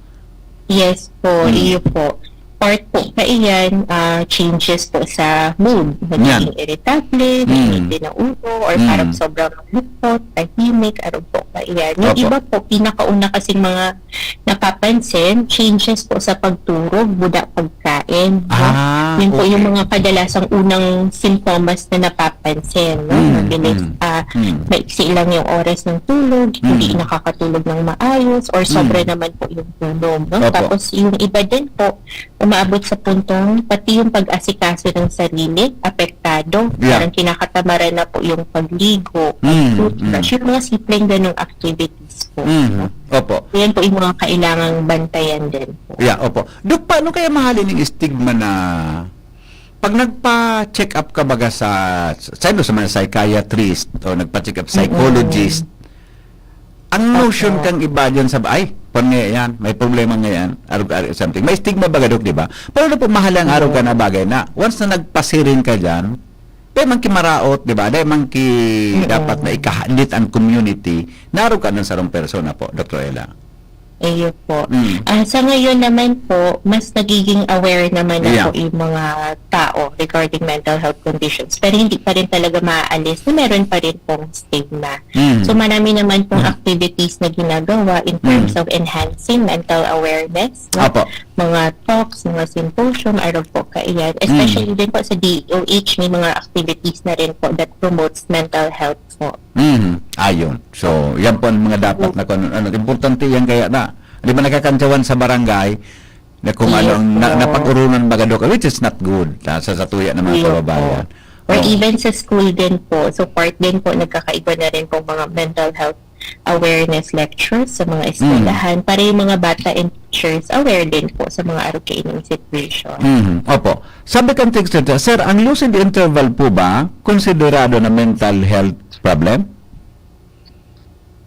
Yes po, iyo po. Part po kaiyan, ah, changes po sa mood. Magiging irritable, mainitin ang ulo, or parang sobrang lungkot, tahimik, arog po kaiyan. Yung iba po, pinakauna kasing mga napapansin, changes po sa pagturog, buda pagkain, no? Ah, okay. Yun po yung mga kadalasang unang sintomas na napapansin, no? Mm, mabilis, ah, maiksi lang yung oras ng tulog, hindi nakakatulog ng maayos, or sobra naman po yung tulog, no? Opo. Tapos yung iba din po, umaabot sa puntong pati yung pag-asikaso ng sarili, apektado. Yeah. Parang kinakatamaran na po yung pagligo, pag-toothbrush, yung mga simpleng ganong activities po. Mm. Opo. Yan po yung mga kailangang bantayan din po. Yeah, opo. Dok, paano kaya mahalin yung stigma na pag nagpa-check up ka baga sa, sa, sa mga psychiatrist o nagpa-check up psychologist, ang notion kang iba dyan sa, "Ay, pan nga yan, may problema nga yan," arog-, arog-, something. May stigma baga, Dok, di ba? Pero na po, mahal ang arog ka na bagay na once na nagpasiring ka dyan, dahil man kimaraot, di ba? Dahil man ki-, dapat na ikahadit ang community, narog ka ng sarong persona po, Doktor Ella. Iyo po. Mm. Ah, sa ngayon naman po, mas nagiging aware naman na po yung mga tao regarding mental health conditions. Pero hindi pa rin talaga maaalis na meron pa rin pong stigma. Mm. So, marami naman pong activities na ginagawa in terms of enhancing mental awareness, no? Apo. Mga talks, mga symposium, arog po kaiyan. Especially din po sa D O H, may mga activities na rin po that promotes mental health po. Mm, ayun. So, yan po ang mga dapat na kung ano, ano, importante yan kaya na, di ba, nakakantsawan sa barangay na kung ano ang na, napag-urunan baga, Dok, which is not good, ah, sa, sa tuya ng mga kababayan. Or even sa school din po, support din po, nagkakaiba na rin po mga mental health awareness lectures sa mga eskwelahan para yung mga bata and teachers aware din po sa mga arog kaining situation. Mhm, opo. Sabi kan texter, "Sir, ang lucid interval po ba konsiderado na mental health problem?"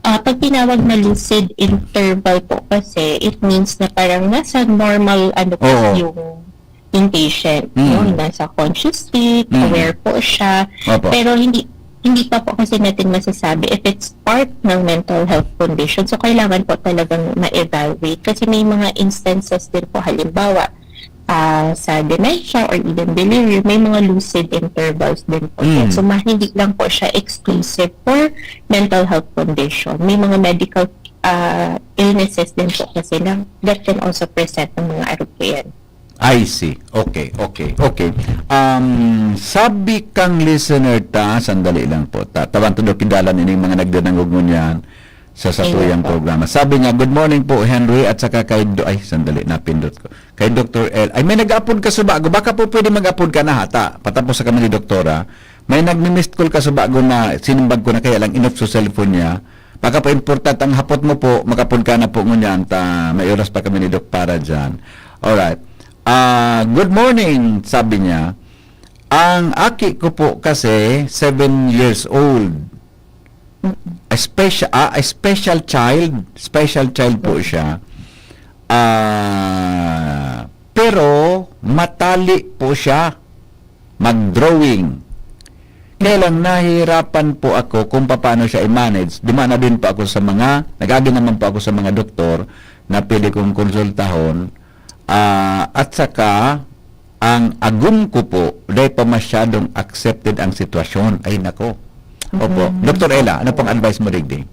Ah, pag tinawag na lucid interval po kasi, it means na parang nasa normal, ano po, Oo. yung, yung patient, no? Mm. Nasa conscious state, Mm. aware po siya. Opo. Pero hindi, hindi pa po kasi natin masasabi if it's part ng mental health condition. So, kailangan po talagang ma-evaluate kasi may mga instances din po, halimbawa, ah, sa dementia or even delirium, may mga lucid intervals din po yan. Mm. So, ma-, hindi lang po siya exclusive for mental health condition. May mga medical, ah, illnesses din po kasi na that can also present ng mga arog po yan. I see. Okay, okay, okay. Um, sabi kang listener ta, sandali lang po ta. Tawan tudo kindalan ining mga nagdadangog ngunyan sa satuyang Ayun po. programa. Sabi niya, "Good morning po, Henry, at saka kay Do-," ay, sandali, napindot ko. "Kay Doktor L." Ay, may nag-upload ka sa bago. Baka po pwede mag-upload ka na hata. Patapos sa kami ni Doktora. May nagmi-missed call ka sa bago na sinumbag ko na kaya lang inoff sa cellphone niya. Baka po importante ang hapot mo po, mag-upload ka na po ngunyan. Ta, may oras pa kami ni Doc para dyan. Alright. Ah, "Good morning," sabi niya. "Ang aki ko po kasi seven years old." A special, ah, a special child. Special child po siya. Ah, pero matali po siya mag-drawing. Kaya lang nahihirapan po ako kung paano siya i-manage. Dumaan na din po ako sa mga, nag-agi naman po ako sa mga doktor na pwede kong konsultahon. Ah, at saka, ang agom ko po, dahil pa masyadong accepted ang sitwasyon. Ay, nako. Opo. Mm. Doktor Ella, ano pong advice mo, digdi?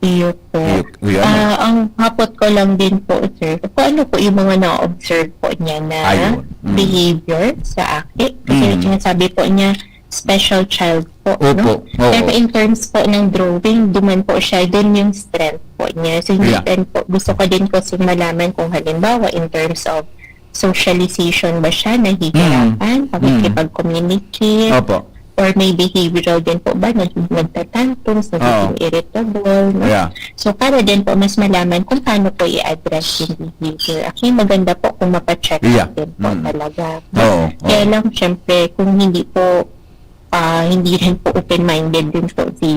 Iyo po. Iyo, iyo, ano? Ah, ang hapot ko lang din po, sir, kung ano po yung mga na-observe po niya na Ayun. Mm. behavior sa aki. Kasi Mm. sinasabi po niya, special child po, Opo. no? Oo. Pero in terms po ng drawing, duman po siya, dun yung strength po niya. So, hindi Yeah. din po, gusto ko din kasi malaman kung halimbawa, in terms of socialization ba siya, nahihirapan Mm. Mm. pakikipag-communicate, Opo. or may behavioral din po ba, nag-, nagtatantrums, nagiging Oo. irritable, no? Yeah. So, para din po mas malaman kung paano po i-address yung behavior. Actually, maganda po kung mapacheck up Yeah. din po Mm. talaga. Oo, Kaya oo. lang, syempre, kung hindi po, ah, hindi rin po open-minded din po si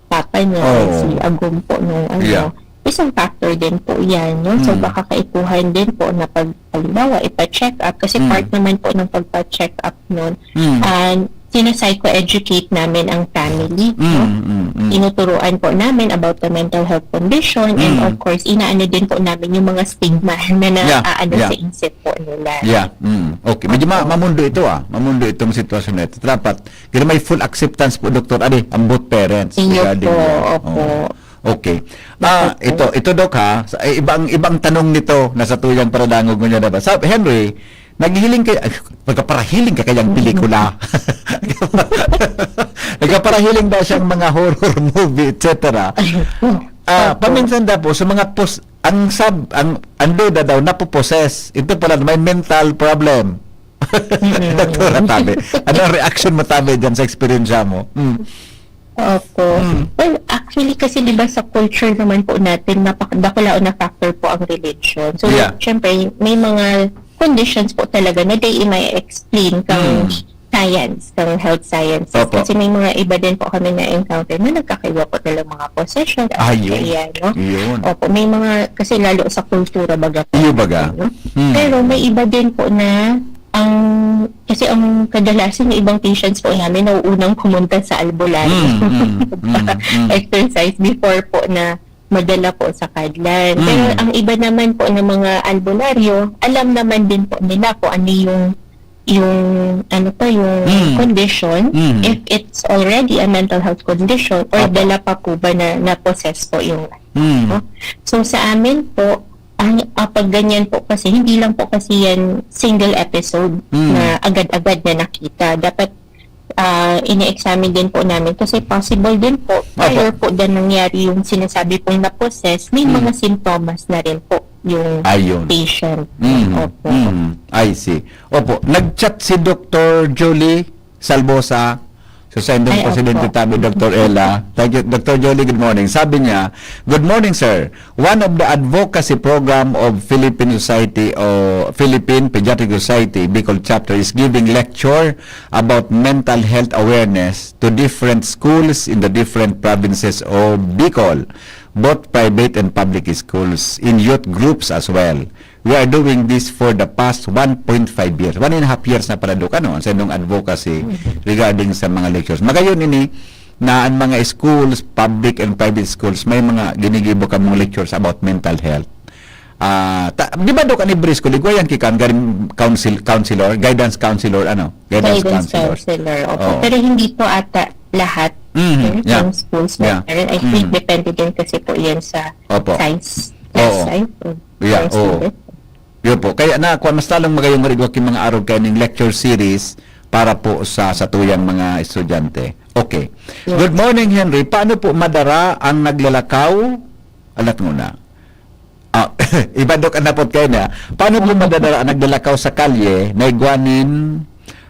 papa niya or Oo. si agom po nung ano, Yeah. isang factor din po yan, no? So, Mm. baka kaipuhan din po na pag, halimbawa, ipa-check up, kasi Mm. part naman po ng pagpa-check up nun, Mm. ah, sina-psycho-educate namin ang family, Mm, no? mm, mm. Tinuturuan po namin about the mental health condition, and Mm. of course, inaano din po namin yung mga stigma na Yeah, naaano yeah. sa isip po nila. Yeah, mm. Okay. Medyo ma-, Opo. mamundo ito, ah. Mamundo itong sitwasyon na ito. Dapat, kaya may full acceptance po, Doktor, adi, ang both parents Iyo regarding po, yan. opo. Oo. Okay. Ah, Opo. ito, ito, Doc, ha? Sa, eh, ibang, ibang tanong nito na sa tuyang paradangog mo niya na ba? Sa, Henry, naghihiling ka, ay, magkaparahiling ka kayang pelikula? Nagkaparahiling ba siyang mga horror movie, et cetera? Ay, Ah, opo. paminsan daw po, sa mga pos-, ang sab-, ang, ang duda daw, napoposes. Ito pala, may mental problem. Mm. Doktora, tabi. Ano ang reaction mo, tabi, dyan sa eksperyensya mo? Mm. Opo. Mm. Well, actually, kasi, di ba, sa culture naman po natin, napak-, dakulaon na factor po ang religion. So, Yeah. syempre, may mga conditions po talaga na they may explain kang Mm. science, kang health sciences. Opo. Kasi may mga iba din po kami na-encounter na nagkakaiba po talagang mga possession, Ah, yun. kaya, no? Yun. Opo, may mga, kasi lalo sa kultura, baga po, Iyo, baga. no? Mm. Pero may iba din po na ang, kasi ang kadalasan, yung ibang patients po namin, nauunang pumunta sa albularyo. Mm, mm, mm, mm. Exercise before po na madala po sa Kadlan. Mm. Pero ang iba naman po ng mga albularyo, alam naman din po nila kung ano yung, yung, ano to, yung Mm. condition, Mm. if it's already a mental health condition, or Opo. dala pa po ba na na-possess po yung Mm. no? So, sa amin po, ang, ah, pag ganyan po kasi, hindi lang po kasi yan single episode Mm. na agad-agad na nakita. Dapat, ah, ini-examine din po namin kasi possible din po, Opo. prior po din nangyari yung sinasabi pong na-possess, may Mm. mga simptomas na rin po yung Ayun. patient. Mm. Opo. Mm. I see. Opo, nag-chat si Doktor Julie Salvosa. So, sa indong Ay, presidente opo. Tabi, Doctor Ella. Thank you, Doctor Jolly, good morning. Sabi niya, "Good morning, sir. One of the advocacy program of Philippine Society o Philippine Pediatric Society Bicol Chapter is giving lecture about mental health awareness to different schools in the different provinces of Bicol, both private and public schools, in youth groups as well. We are doing this for the past one point five years." One and a half years na pala, Doc, ano, sa inyong advocacy regarding sa mga lectures. Magayon ini na ang mga schools, public and private schools, may mga ginigibo kamong lectures about mental health. Ah, ta-, di ba, Doc, an every school, igwa yan kikan, galing counsel-, counselor, guidance counselor, ano? Guidance Guidance counselor. counselor, opo. Oo. Pero hindi po ata lahat Mhm, ng yeah. schools Yeah. meron. I think Mhm. depende din kasi po yan sa Opo. size, class Oo. size of Yeah, ng oo. student. Yun po. Kaya na, kung mas lalong magayong marigwak yung mga arog kayo ning lecture series para po sa, sa tuyang mga estudyante. Okay. Yes. Good morning, Henry. Paano po madara ang naglalakaw? Alat muna. Ah, iba, Doc, ang napot kayo na. Paano po madadara ang naglalakaw sa kalye na igwanin,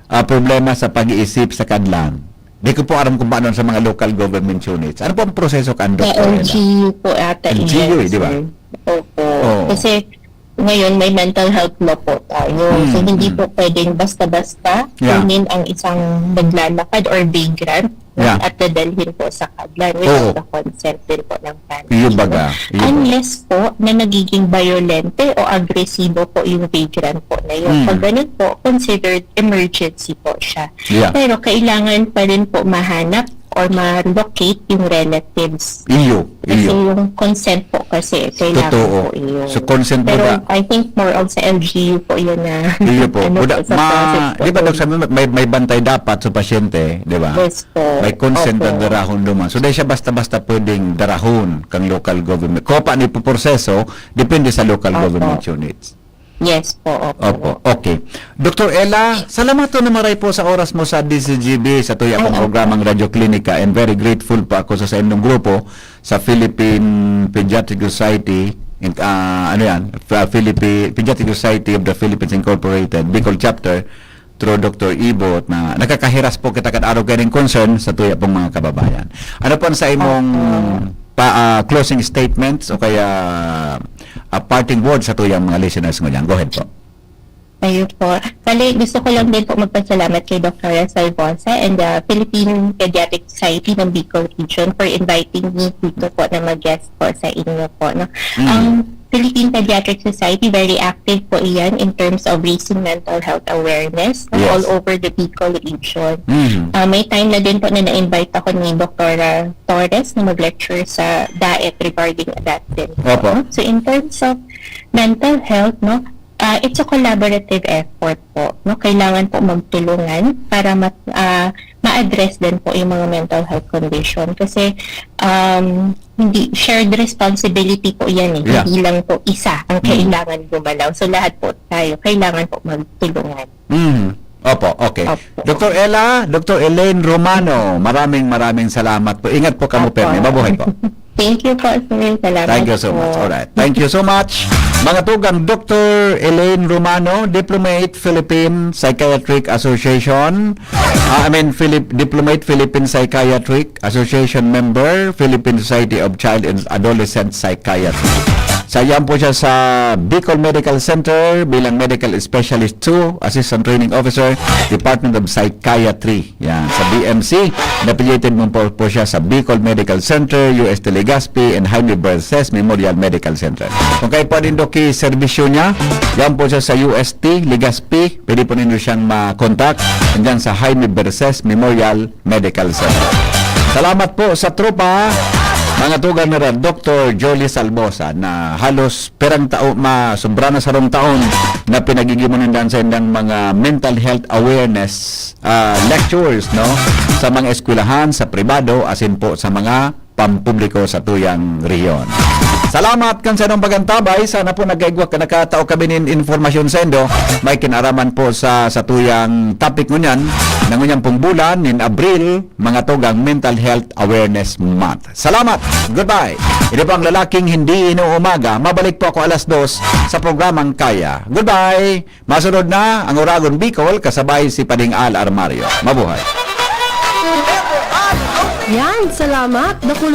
ah, problema sa pag-iisip sa kadlan? Di ko po aram kung paano sa mga local government units. Ano po ang proseso kan Sa doktor, Ella? L G U po ata L G U, yan, eh, di ba? sir. Opo. Oo. Kasi ngayon may mental health law po tayo. So, Mm, hindi mm. po pwedeng basta-basta Yeah. kunin ang isang naglalakad or vagrant, no? Yeah. At dadalhin po sa kadlan without Oo. the consent din po ng parents, Yung baga, no? yung baga. Unless po na nagiging bayolente o agresibo po yung vagrant po na yun. Mm. Pag ganun po, considered emergency po siya. Yeah. Pero kailangan pa rin po mahanap or ma-locate yung relatives. Iyo, Kasi iyo. yung consent po kasi, kailangan Totoo. po yun. So, consent mo Pero ba? I think more of sa L G U po yun na Iyo po. ano Buda-, po, sa ma-, process po di ba, yun. Doc, sabi mo, may, may bantay dapat sa pasyente, di ba? Yes po. May consent Opo. na darahon duman. So, dahil siya basta-basta pwedeng darahon kang local government. Kopa ni po proseso, depende sa local Opo. government units. Yes po, opo. Opo, okay. Doktor Ella, salamat po na maray po sa oras mo sa D Z G B, sa tuya Ay, pong opo. programang Radyo Klinika, and very grateful po ako sa, sa inyong grupo, sa Philippine Pediatric Society, in, ah, ano yan, Philippine Pediatric Society of the Philippines Incorporated, Bicol Chapter, through Doctor Ibot, na nakakahiras po kita kan araw kayo ning concern sa tuya pong mga kababayan. Ano po ang sa imong Opo. pa, ah, closing statements o kaya, ah, parting words sa tuyang mga listeners ngunyan? Go ahead po. Ayun po. Bale, gusto ko lang din po magpasalamat kay Doktora Salvosa and the Philippine Pediatric Society ng Bicol Region for inviting me dito po na mag-guest po sa inyo po, no? Mm. Ang Philippine Pediatric Society, very active po iyan in terms of raising mental health awareness, no, Yes. all over the Bicol region. Mm. Ah, may time na din po na na-invite ako ni Doktora Torres na mag-lecture sa DAET regarding that din po, Opo. no? So, in terms of mental health, no, ah, it's a collaborative effort po, no? Kailangan po magtulungan para mat-, ah, ma-address din po yung mga mental health condition. Kasi, um, hindi, shared responsibility po yan eh. Yeah. Hindi lang po isa ang Mm. kailangan gumalaw. So, lahat po tayo, kailangan po magtulungan. Mm. Opo, okay. Opo. Doktor Ella, Doktor Elaine Romano, maraming, maraming salamat po. Ingat po kamo, Opo. Permi. Mabuhay po. Thank you po, sir. Salamat Thank you so po. much. Alright. Thank you so much. Mga tugang, Doktor Elaine Romano, Diplomate, Philippine Psychiatric Association. Ah, I mean, Philip-, Diplomate, Philippine Psychiatric Association member, Philippine Society of Child and Adolescent Psychiatry. Sa iyan po siya sa Bicol Medical Center bilang Medical Specialist two, Assistant Training Officer, Department of Psychiatry. Yan, sa B M C, na-affiliated mo po, po siya sa Bicol Medical Center, U S T Legazpi, and Jaime Verces Memorial Medical Center. Kung kayo po nindo ki serbisyo niya, yan po siya sa U S T Legazpi, pwede po nindo siyang ma-contact. And dyan sa Jaime Verces Memorial Medical Center. Salamat po sa tropa, mga tugang nira, Doktor Jolie Salvosa, na halos perang tao, ma-, sobra na sarong taon na pinagigimon nindan sa indang mga mental health awareness, ah, lectures, no? Sa mga eskwelahan, sa pribado, asin po sa mga pampubliko sa tuyang rehiyon. Salamat kan sa inyong pagantabay. Sana po nagkaigwa, nakatao kami nin informasyon sa indo. May kinaraman po sa, sa tuyang topic ngunyan, na ngunyan pong bulan, nin Abril, mga tugang Mental Health Awareness Month. Salamat! Goodbye! Ini po ang Lalaking Hindi Inuumaga. Mabalik po ako alas dos sa programang Kaya. Goodbye! Masunod na ang Uragon Bicol kasabay si Pading Al Armario. Mabuhay! Salamat, dakul